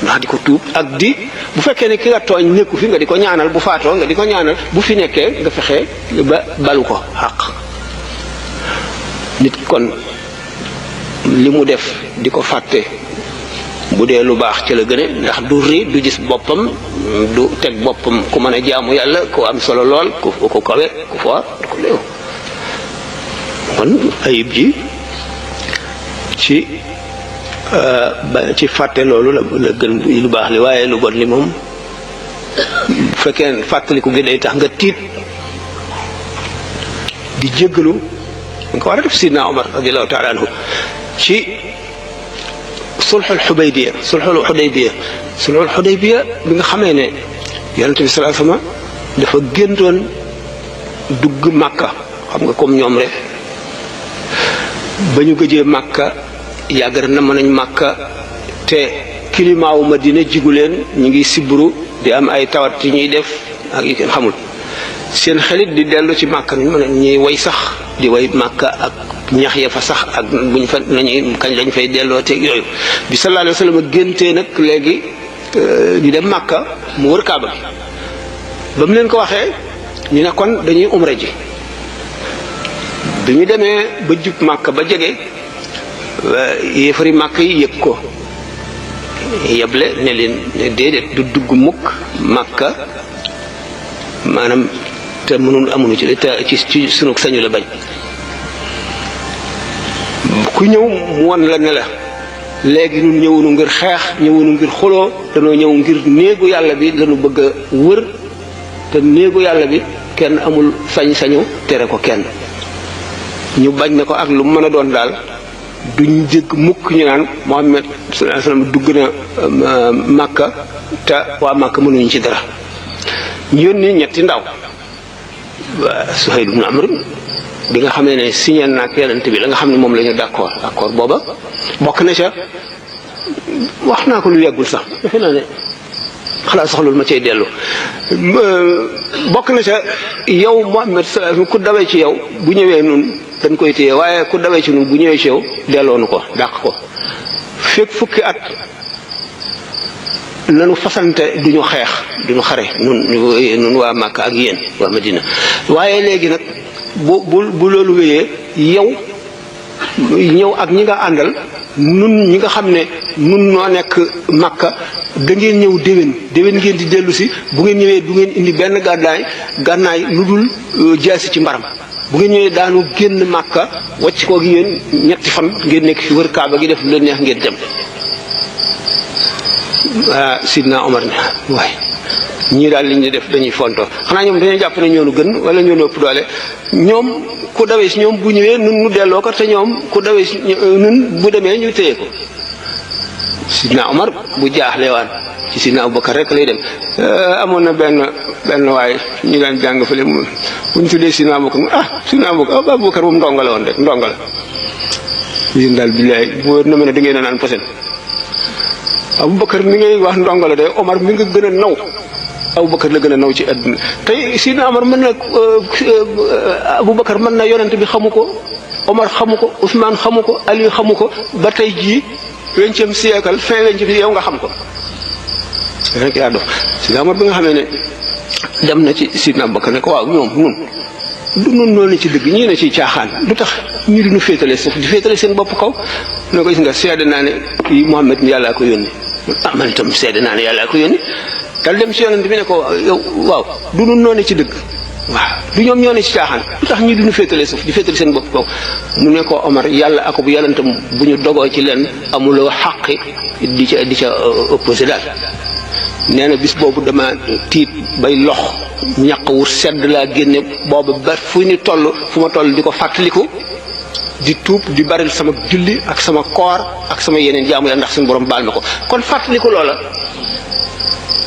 ndax di ko tuub ak di bu fekkee ne ki nga tooñ nekku fi nga di ko ñaanal bu faatoo nga di ko ñaanal bu fi nekkee nga fexe ba balu ko xaq nit kon li mu def di ko fàtte bu dee lu baax ci la gëne ndax du ri du gis boppam du teg boppam ku mën a jaamu yàlla ku am solo lool ku kawe ku foor du ko léew kon ayib ji ci fàtte loolu la gën lu baax li waaye lu bon li moom bu fekkee fàttaliku gi day tax nga tiit di jéggalu nga ko war a def sidna Omar radiallahu taala anhu ci sulxul xudaybiya bi nga xamee ne yonente bi sallallahu alayhi wasallam dafa géntoon dugg Màkka xam nga comme ñoom rek ba ñu gëjee Màkka yàgg na mën nañ Màkka te climat wu Madina jigu leen ñu ngi sibru di am ay tawat yi ñuy def ak yi kenn xamul seen xelit di dellu ci Màkka ñu mën a ñuy way sax di way Màkka ak ñax ya fa sax ak buñ fa nañuy kañ lañ fay delloo te yooyu bi sallallahu alayhi wasallam géntee nag léegi di dem Màkka mu wër Kaaba gi ba mu leen ko waxee ñu ne kon dañuy umra ji bi ñu demee ba jub Màkka ba jege yéefari Màkka yi yëg ko yeble ne leen ne déedéet du dugg mukk Màkka maanaam te mënul amuñu ci te ci sunu sañu la bañ ku ñëw mu won la ne la léegi ñun ñëwunu ngir xeex ñëwunu ngir xuloo dañoo ñëw ngir néegu yàlla bi lañu bëgg a wër te néegu yàlla bi kenn amul sañ-sañu tere ko kenn ñu bañ na ko ak lu mën a doon daal duñ jëkk mukk ñu naan Muhammad sallallahu alayhi wasallam dugg na Makka te waa Makka mënuñu ci dara ñu yónni ñetti ndaw Suhayl ibn Amr bi nga xam ne signé na ak yonent bi la nga xam ne moom la ñu d'accord booba bokk na ca wax naa ko lu yàggul sax defe naa ne xalaat soxlul ma cay dellu bokk na ca yow Muhammad ku dawee ci yow bu ñëwee nun dañ koy téye waaye ku dawee ci nun bu ñëwee ci yow delloonu ko dàq ko fekk fukki at nanu fasante duñu xeex duñu xare nun waa Makka ak yéen waa Madina waaye léegi nag bu loolu wéyee yow ñëw ak ñi nga àndal nun ñi nga xam ne nun noo nekk Makka da ngeen ñëw déwén ngeen di dellu si bu ngeen ñëwee du ngeen indi benn gànnaay lu dul jaasi ci mbaram bu ngeen ñëwee daanu génn Makka wàcc ko gi yéen ñetti fan ngeen nekk fi wër Kaaba gi def lu leen neex ngeen dem Sidna Omar ne waaye ñii daal li ñu def dañuy fontoo xanaa ñoom dañoo jàpp ne ñoonu gën wala ñoonu ëpp doole ñoom ku dawee si ñoom bu ñëwee nun nu delloo ko te ñoom ku dawee si nun bu demee ñu téye ko Sidna Omar bu jaaxlewaan ci Sidna Abubakar rek lay dem amoon na benn waaye ñu daan jàng fële bu ñu tuddee Sidna Abubakar Sidna Abubakar moom ndongo la woon rek ndongo la yéen daal billaay bu wér na mën a da ngeen a naan posen Abubakar mi ngay wax ndongo la de Omar mi nga gën a naw Abubakar la gën a naw ci àdduna tey Sidna Omar mën na Abubakar mën na yonent bi xamu ko Omar xamu ko Ousmane xamu ko Ali xamu ko ba tey jii 20e siècle fin 20e yow nga xam ko rek yaa dox Sidna Omar bi nga xamee ne dem na ci Sidna Abubakar ne ko waaw ñoom nun noonu ci dëgg ñii ne ci caaxaan lu tax ñu duñu féetale suuf di féetale seen bopp kaw ne ko gis nga seede naa ne kii Muhammad yàllaa ko yónni man itam seede naa ne yàllaa ko yónni dal dem si yonent bi ne ko yow waaw du nun noonu ci dëgg waaw du ñoom ñoo ne ci caaxaan lu tax ñu duñu féetale suuf di féetale seen bopp kaw mu ne ko Omar yàlla ak bu yonentam bu ñu dogoo ci leen amuloo xaqi di ca opposé daal nee na bis boobu dama tiit bay lox ñaq wu sedd laa génne boobu ba fu ñu toll fu ma toll di ko fàttaliku di tuub di baril sama julli ak sama koor ak sama yeneen jaamu yàlla ndax suñu borom baal na ko kon fàttaliku loola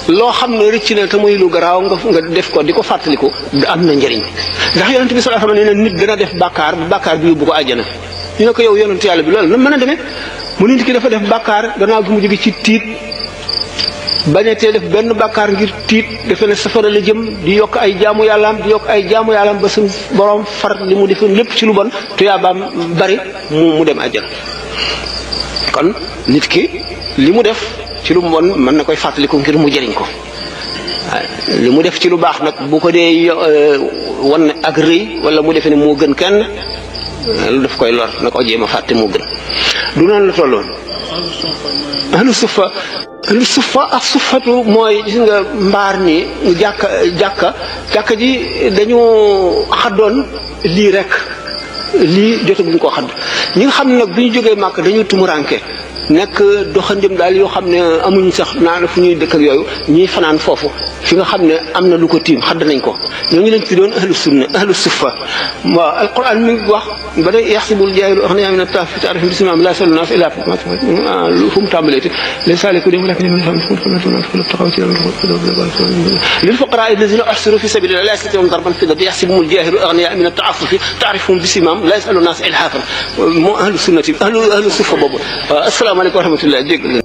loo xam ne rëcc na te muy lu garaaw nga def ko di ko fàttaliku am na njëriñ ndax yonent bi sallallahu alayhi wasallam nee na nit dana def bàkkaar bi yóbbu ko àjjana ñu ne ko yow yonent yàlla bi loolu na mën a demee mu nit ki dafa def bàkkaar gannaaw gi mu jóge ci tiit bañatee def benn bàkkaar ngir tiit defe ne safara la jëm di yokk ay jaamu yàllaam ba suñ borom far li mu defoon lépp ci lu bon tuyaabaam bari mu dem àjjana kon nit ki li mu def ci lu bon mën na koy fàttaliku ngir mu jëriñ ko li mu def ci lu baax nag bu ko dee wan ak rëy wala mu defe ne moo gën kenn lu daf koy lor na ko jéem a fàtte moo gën du noonu la tolloon ahlu suffa ak suffatu mooy gis nga mbaar ni jàkka ji dañu xaddoon lii rek lii jotaguñ koo xadd ñi nga xam ne nag bi ñu jógee màkk dañu tumuranke nekk doxandem daal yoo xam ne amuñ sax naan fu ñuy dëkk ak yooyu ñuy fanaan foofu fi nga xam ne am na lu ko tiim xadd nañ ko ñooñu lañ ci doon ahlu sunna ahlu suffa waaw alquran mi ngi wax ba day yaxsibul jaahilu aghniyaa mina t-ta'affufi ta'rifuhum bisimahum laa yasaluuna naas illaa fu mu tàmbalee te les saaliku dem lil fuqaraa allaziina uhsiru fi sabiilillaahi laa yastatii'uuna darban fil ardi yaxsibuhumul jaahilu aghniyaa mina t-ta'affufi ta'rifuhum bisimahum laa yasaluuna naas ilhaafan moo ahlu sunnati ahlu suffa boobu asalaamaaleykum wa rahmatulah dégg